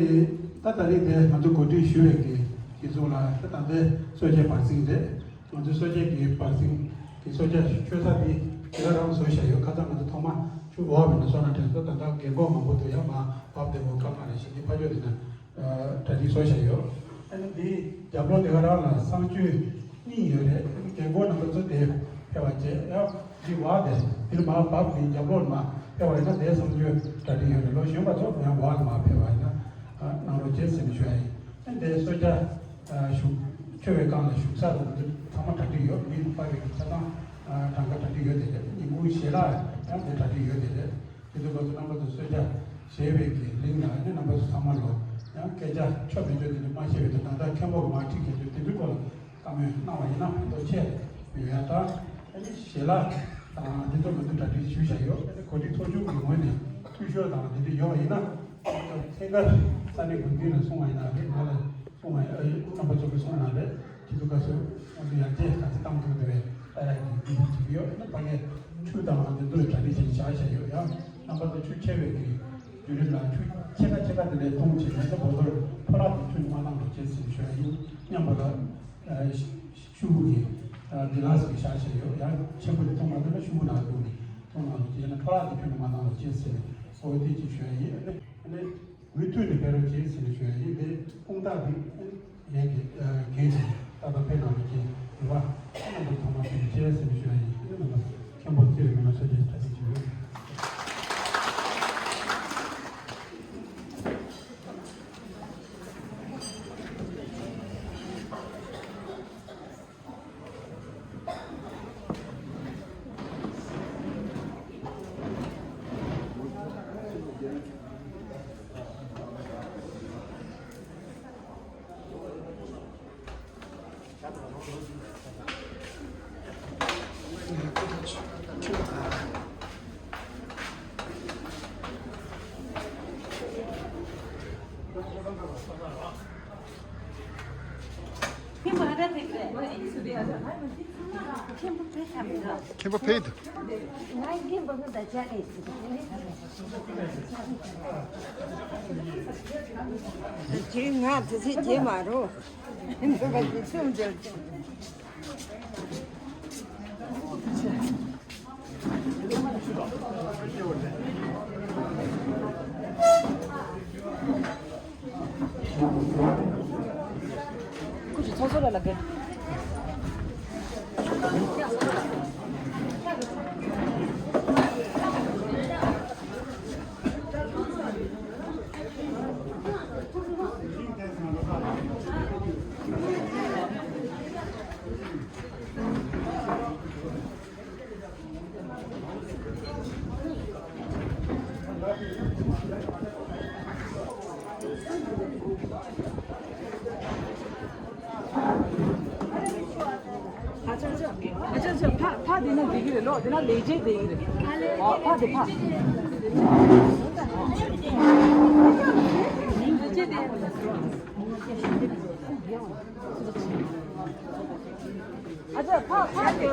ད་ད་རེས་དེ་ང་ཚོ་གོ་སྒྲིག་ཞུ་བའི་གི་དེ་ཚོ་ལ་ད་ད་ལྟའི་གསོལ་ཇའི་བར་གསེང་རེད། ང་ཚོའི་གསོལ་ཇ་གི་བར་གསེང་གི་གསོལ་ཇ་མཆོད་ས་དེ་དེ་ག་རང་བཟོས་བཞག་ཡོད། ཁ་སང་ང་ཚོ་ཐོག་མ་ཆུ་འབབ་པ་ཡིན་ན་བཟོ་ན་དྲན་སོང་། ད་ལྟ་རྒན་གོག་མང་པོ་འདུག་ཡ་མ་བབས་བསྡད་པ་སྐར་མ་རེ་བཞིན་གྱི་ཕ་ཆོས་དེ་ན་གྲ་སྒྲིག་བཟོས་བཞག་ཡོད། ཨ་ནི་འདིའི་རྒྱབ་ལོགས་དེ་ག་རང་ལ་གསང་སྤྱོད་གཉིས་ཡོད་རེད། ཨ་ནི་རྒན་གོག་རྣམ་པ་ཚོ་དེ་ཕེབས་པ་བྱས་ཡ་འདི་བ་དེ་འདིར་མ་བབས་ནས་རྒྱབ་ལོགས་མ་ཕེབས་པ་ཡིན་ན་དེ་གསང་སྤྱོད་གྲ་སྒྲིག་ཡོད་རེད། ལོ་གཞོན་པ་ཚོ་ཡང་བ་མ་ཕེབས་པ་ཡིན་ན་གནང་རོགས་བྱེད་ཟེར་ནས་ཞུ་ཡ་ཡིན། ཨ་ནི་དེ་གསོལ་ཇ། ཨ་བཞུགས་མཆོད་པའི་སྒང་ལ་བཞུགས་ས་དང་འདི་ཚང་མ་གྲ་སྒྲིག་ཡོད། མི་ཕ་བའི་ཆ་ཚང་གྲངས་ཀ་གྲ་སྒྲིག་ཡོད་དེ་རེད། ཉིན་གུང་ཞལ་ལག་ཡང་དེ་གྲ་སྒྲིག་ཡོད་དེ་རེད། དེ་ཚོ་ང་ཚོ་རྣམ་པ་ཚོ་གསོལ་ཇ་བཞེས་པའི་གི་རིང་ལ་ཨ་ནི་རྣམ་པ་ཚོ་ཚང་མ་ལོ་ཡང་སྐད་ཆ་ཆོ་མི་ཆོ་དེ་འདྲ་མ་བཤད་པའི་ཐོག་ད་ལྟ་མཁན་པོ་གི་མ་ཁྲིད་མཁན་ཚོས་དེ་འདྲའི་སྐོར་ལ་བཀའ་མོལ་གནང་བ་ཡིན་ན་ཕན་ཐོགས་ཆེ་ཡོད་ཡ། ད་ཨ་ནི་ཞལ་ལག་དང་འདི་ཚོ་ང་ཚོ་གྲ་སྒྲིག་ཞུས་བཞག་ཡོད། ཨ་ནི་གོ་སྒྲིག་ཚོགས་ཆུང་གི་ངོས་ནས་འཐུས་ཤོར་དང་འདི་འདྲ་ཡོད་པ་ཡིན་ན། ཐད་ཀར་ས་གནས་འགོ་འཛིན་ལ་གསུང་བ་ཡིན་ན་རེད། ང་ལ་གསུང་བ་ཡིན། ཨ་ཡེ་རྣམ་པ་ཚོ་གིས་གསུང་བ་ན་རེད། ཁྱེད་ཚོ་ག་ཚོད་ང་ཚོ་ཡར་རྒྱས་ག་ཚོད་བཏང་ཐུབ་འདུག་པས་ལྟ་ཡག་གི་འདི་བྱེད་ཀྱི་ཡོད། ཨ་ནི་ཕ་གིའི་ཆུ་དང་འདི་ཚོ་གྲ་སྒྲིག་བྱས་བཞག་བཞག་ཡོད། ཡང་རྣམ་པ་ཚོ་ཆུ་ཆེ་བའི་གི་བརྒྱུད་རིམ་ལ་ཆུ་ཆེ་ཁ་ཆེ་ཁ་དེ་འདྲའི་འཐུང་བྱས་ནས་ད་བོ་ཏོར་ཕོ་བྲང་དུ་ཆུ་མ་བཏང་རོགས་བྱེད་ཟེར་ཞུ་ཡ་ཡིན། མཉམ་པོ་ལ་ཨ་ཤུ་གུ་གི་ཨ་གི་ལ་སི་གི་བཞག་བཞག་ཡོད། ཡང་ཆེན་པོ་དེ་འཐུང་མ་ཐུབ་ན་ཤུ་གུ་ནང་བླུགས་ནས་འཐུང་གནང་རོགས་བྱེད། ཡང་ན་ཕོ་བྲང་དུ་ཆུ་མ་བཏང་རོགས་བྱེད་ཟེར་ནས་ཨོ་དེ་ཅིག་ཞུ་ཡ་ཡིན། ཨ་ནི། མུ་མཐུད་ནས་ཕེབས་རོགས་བྱེད་ཟེར་ནས་ཞུ་ཡ་ཡིན། དེ་དཔུང་རྟགས་འདི་ངས་ཀྱི་འགན་ཞིག་ཏག་ཏག་ཕེབས་གནང་རོགས་བྱེད། རེད་བ། རྣམ་པ་ཚང་མ་ཕེབས་བྱེད་ཟེར་ནས་ཞུ་ཡ་ཡིན། རྣམ་པ་མཁན་པོ་ཚེ་རིང་མི་ལ་ས་ཆ་ཐག་གཅིག་ཞུ། མཁན་པོ་ཕེབས་འདུག་ཁྱེད་ང་དེ་ཚེ་རྗེས་མ་རོ། འདི་བ་དེ་ཚུམ་འཇལ། ཁོ་ཚོ་ཚོགས་གཙོ་ལ་ལབ་དགོས། ལོ་དེ་ན་ལས་བྱེད་དེ་ཡིན་རེད། ཨ་ཕ་དེ་ཕ། ལས་བྱེད་དེ། ཨ་ཅག་ཕ་ཕ་དེ།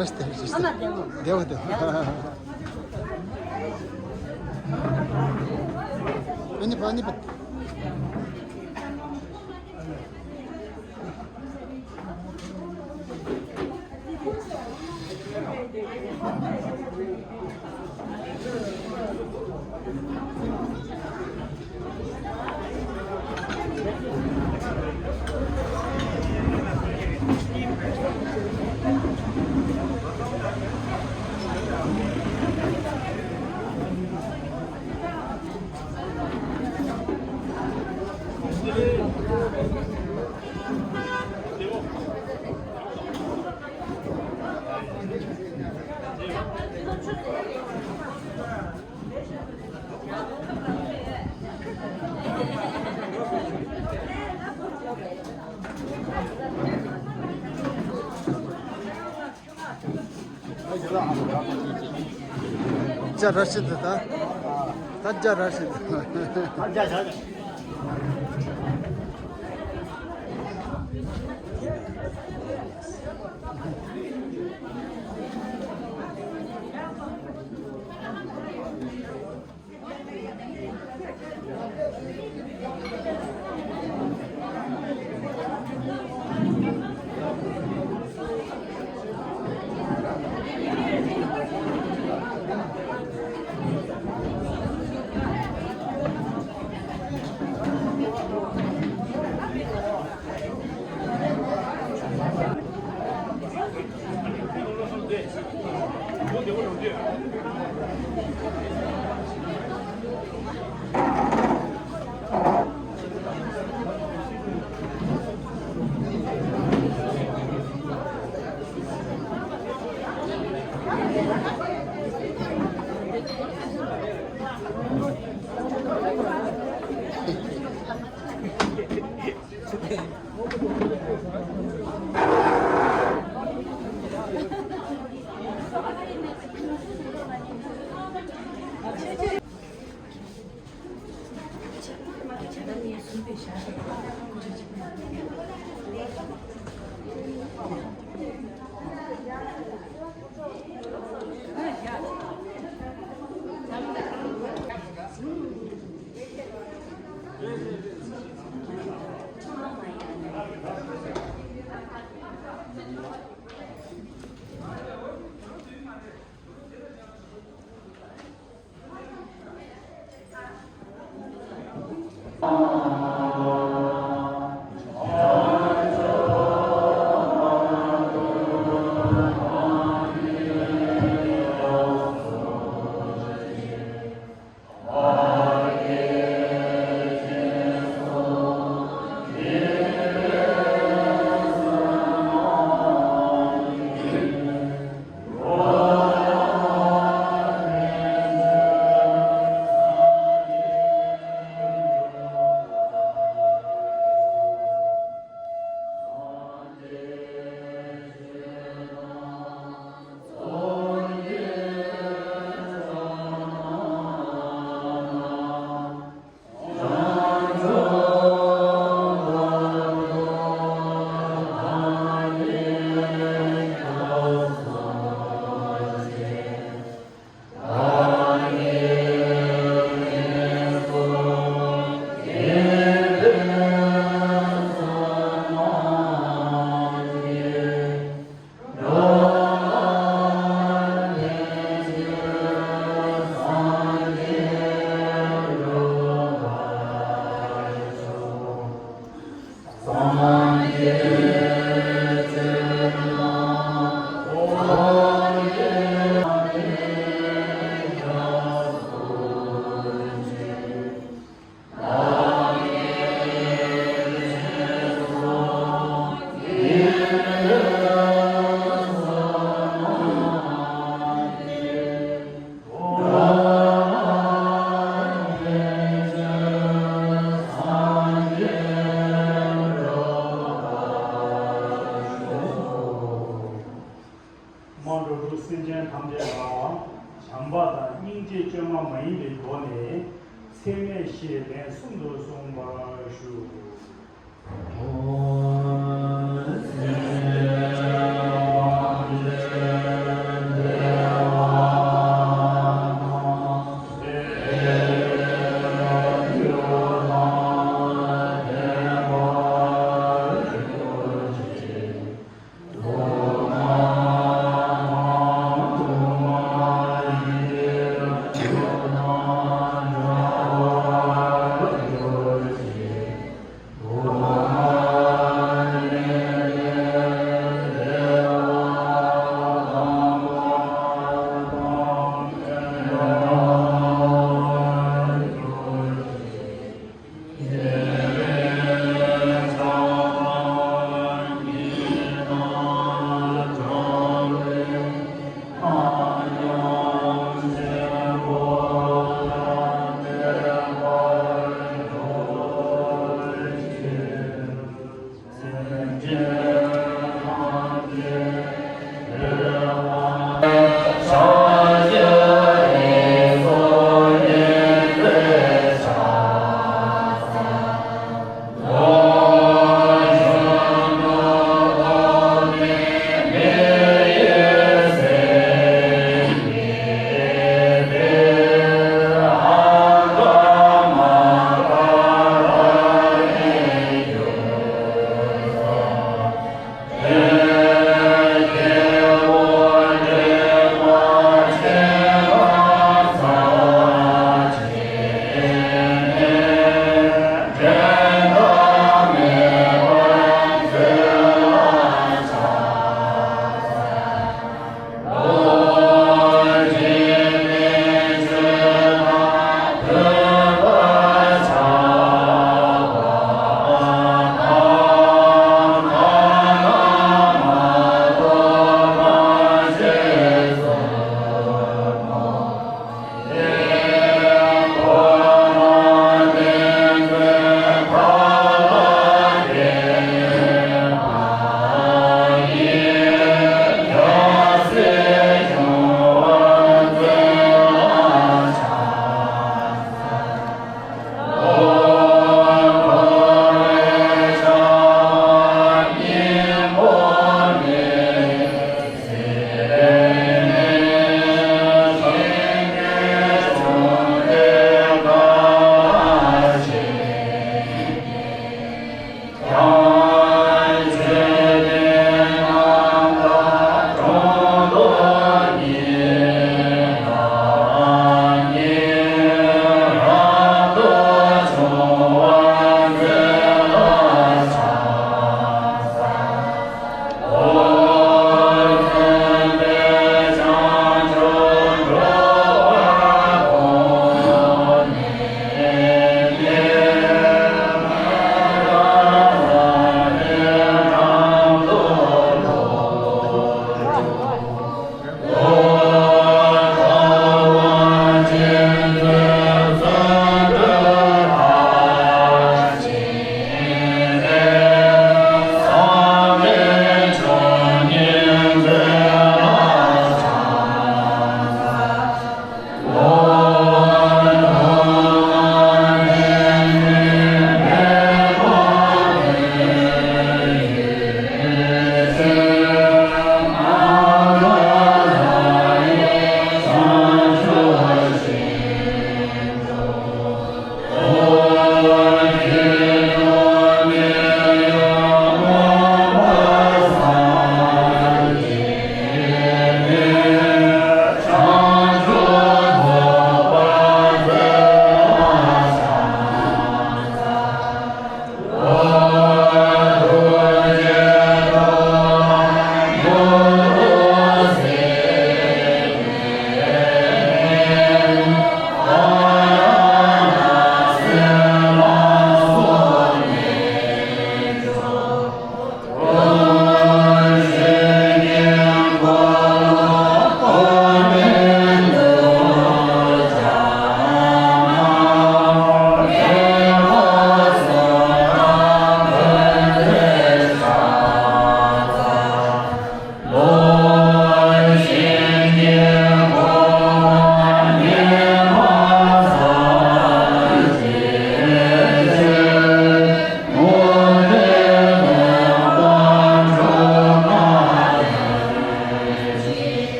བཀྲ་ཤིས་བདེ་ལེགས། བདེ་བ་བདེ་བ། ཨ་ནི་པ་ཨ་ནི་པ། རྒྱ་ར་ཤི་ད་ད། ད་རྒྱ་ར་ཤི་ད། མ་འགྲོ་དྲུག་སེམས་ཅན་ཐམས་ཅད་ལ། བྱམས་པ་དང་སྙིང་རྗེ་བཅོས་མ་མ་ཡིན་པའི་སྒོ་ནས། ཚད་མེད་བཞི་ལན་གསུམ་དུ་གསུངས་པར་ཞུ།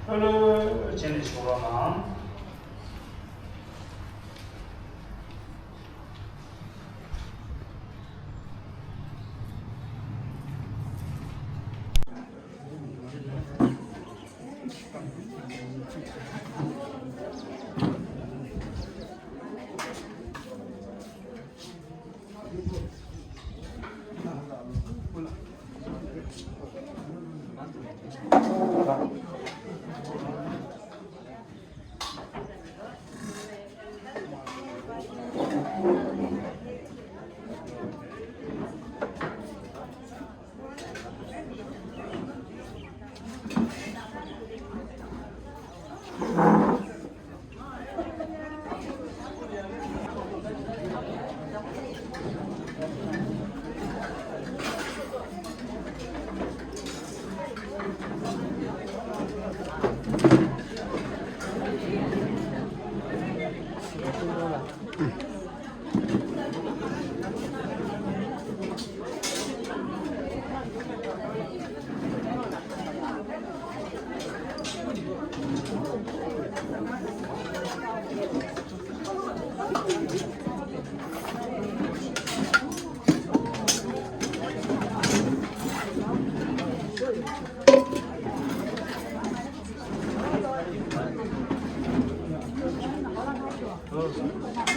ལྷོད་ལྷོད་བྱས་ནས་བཞུགས་རོགས་གནང་།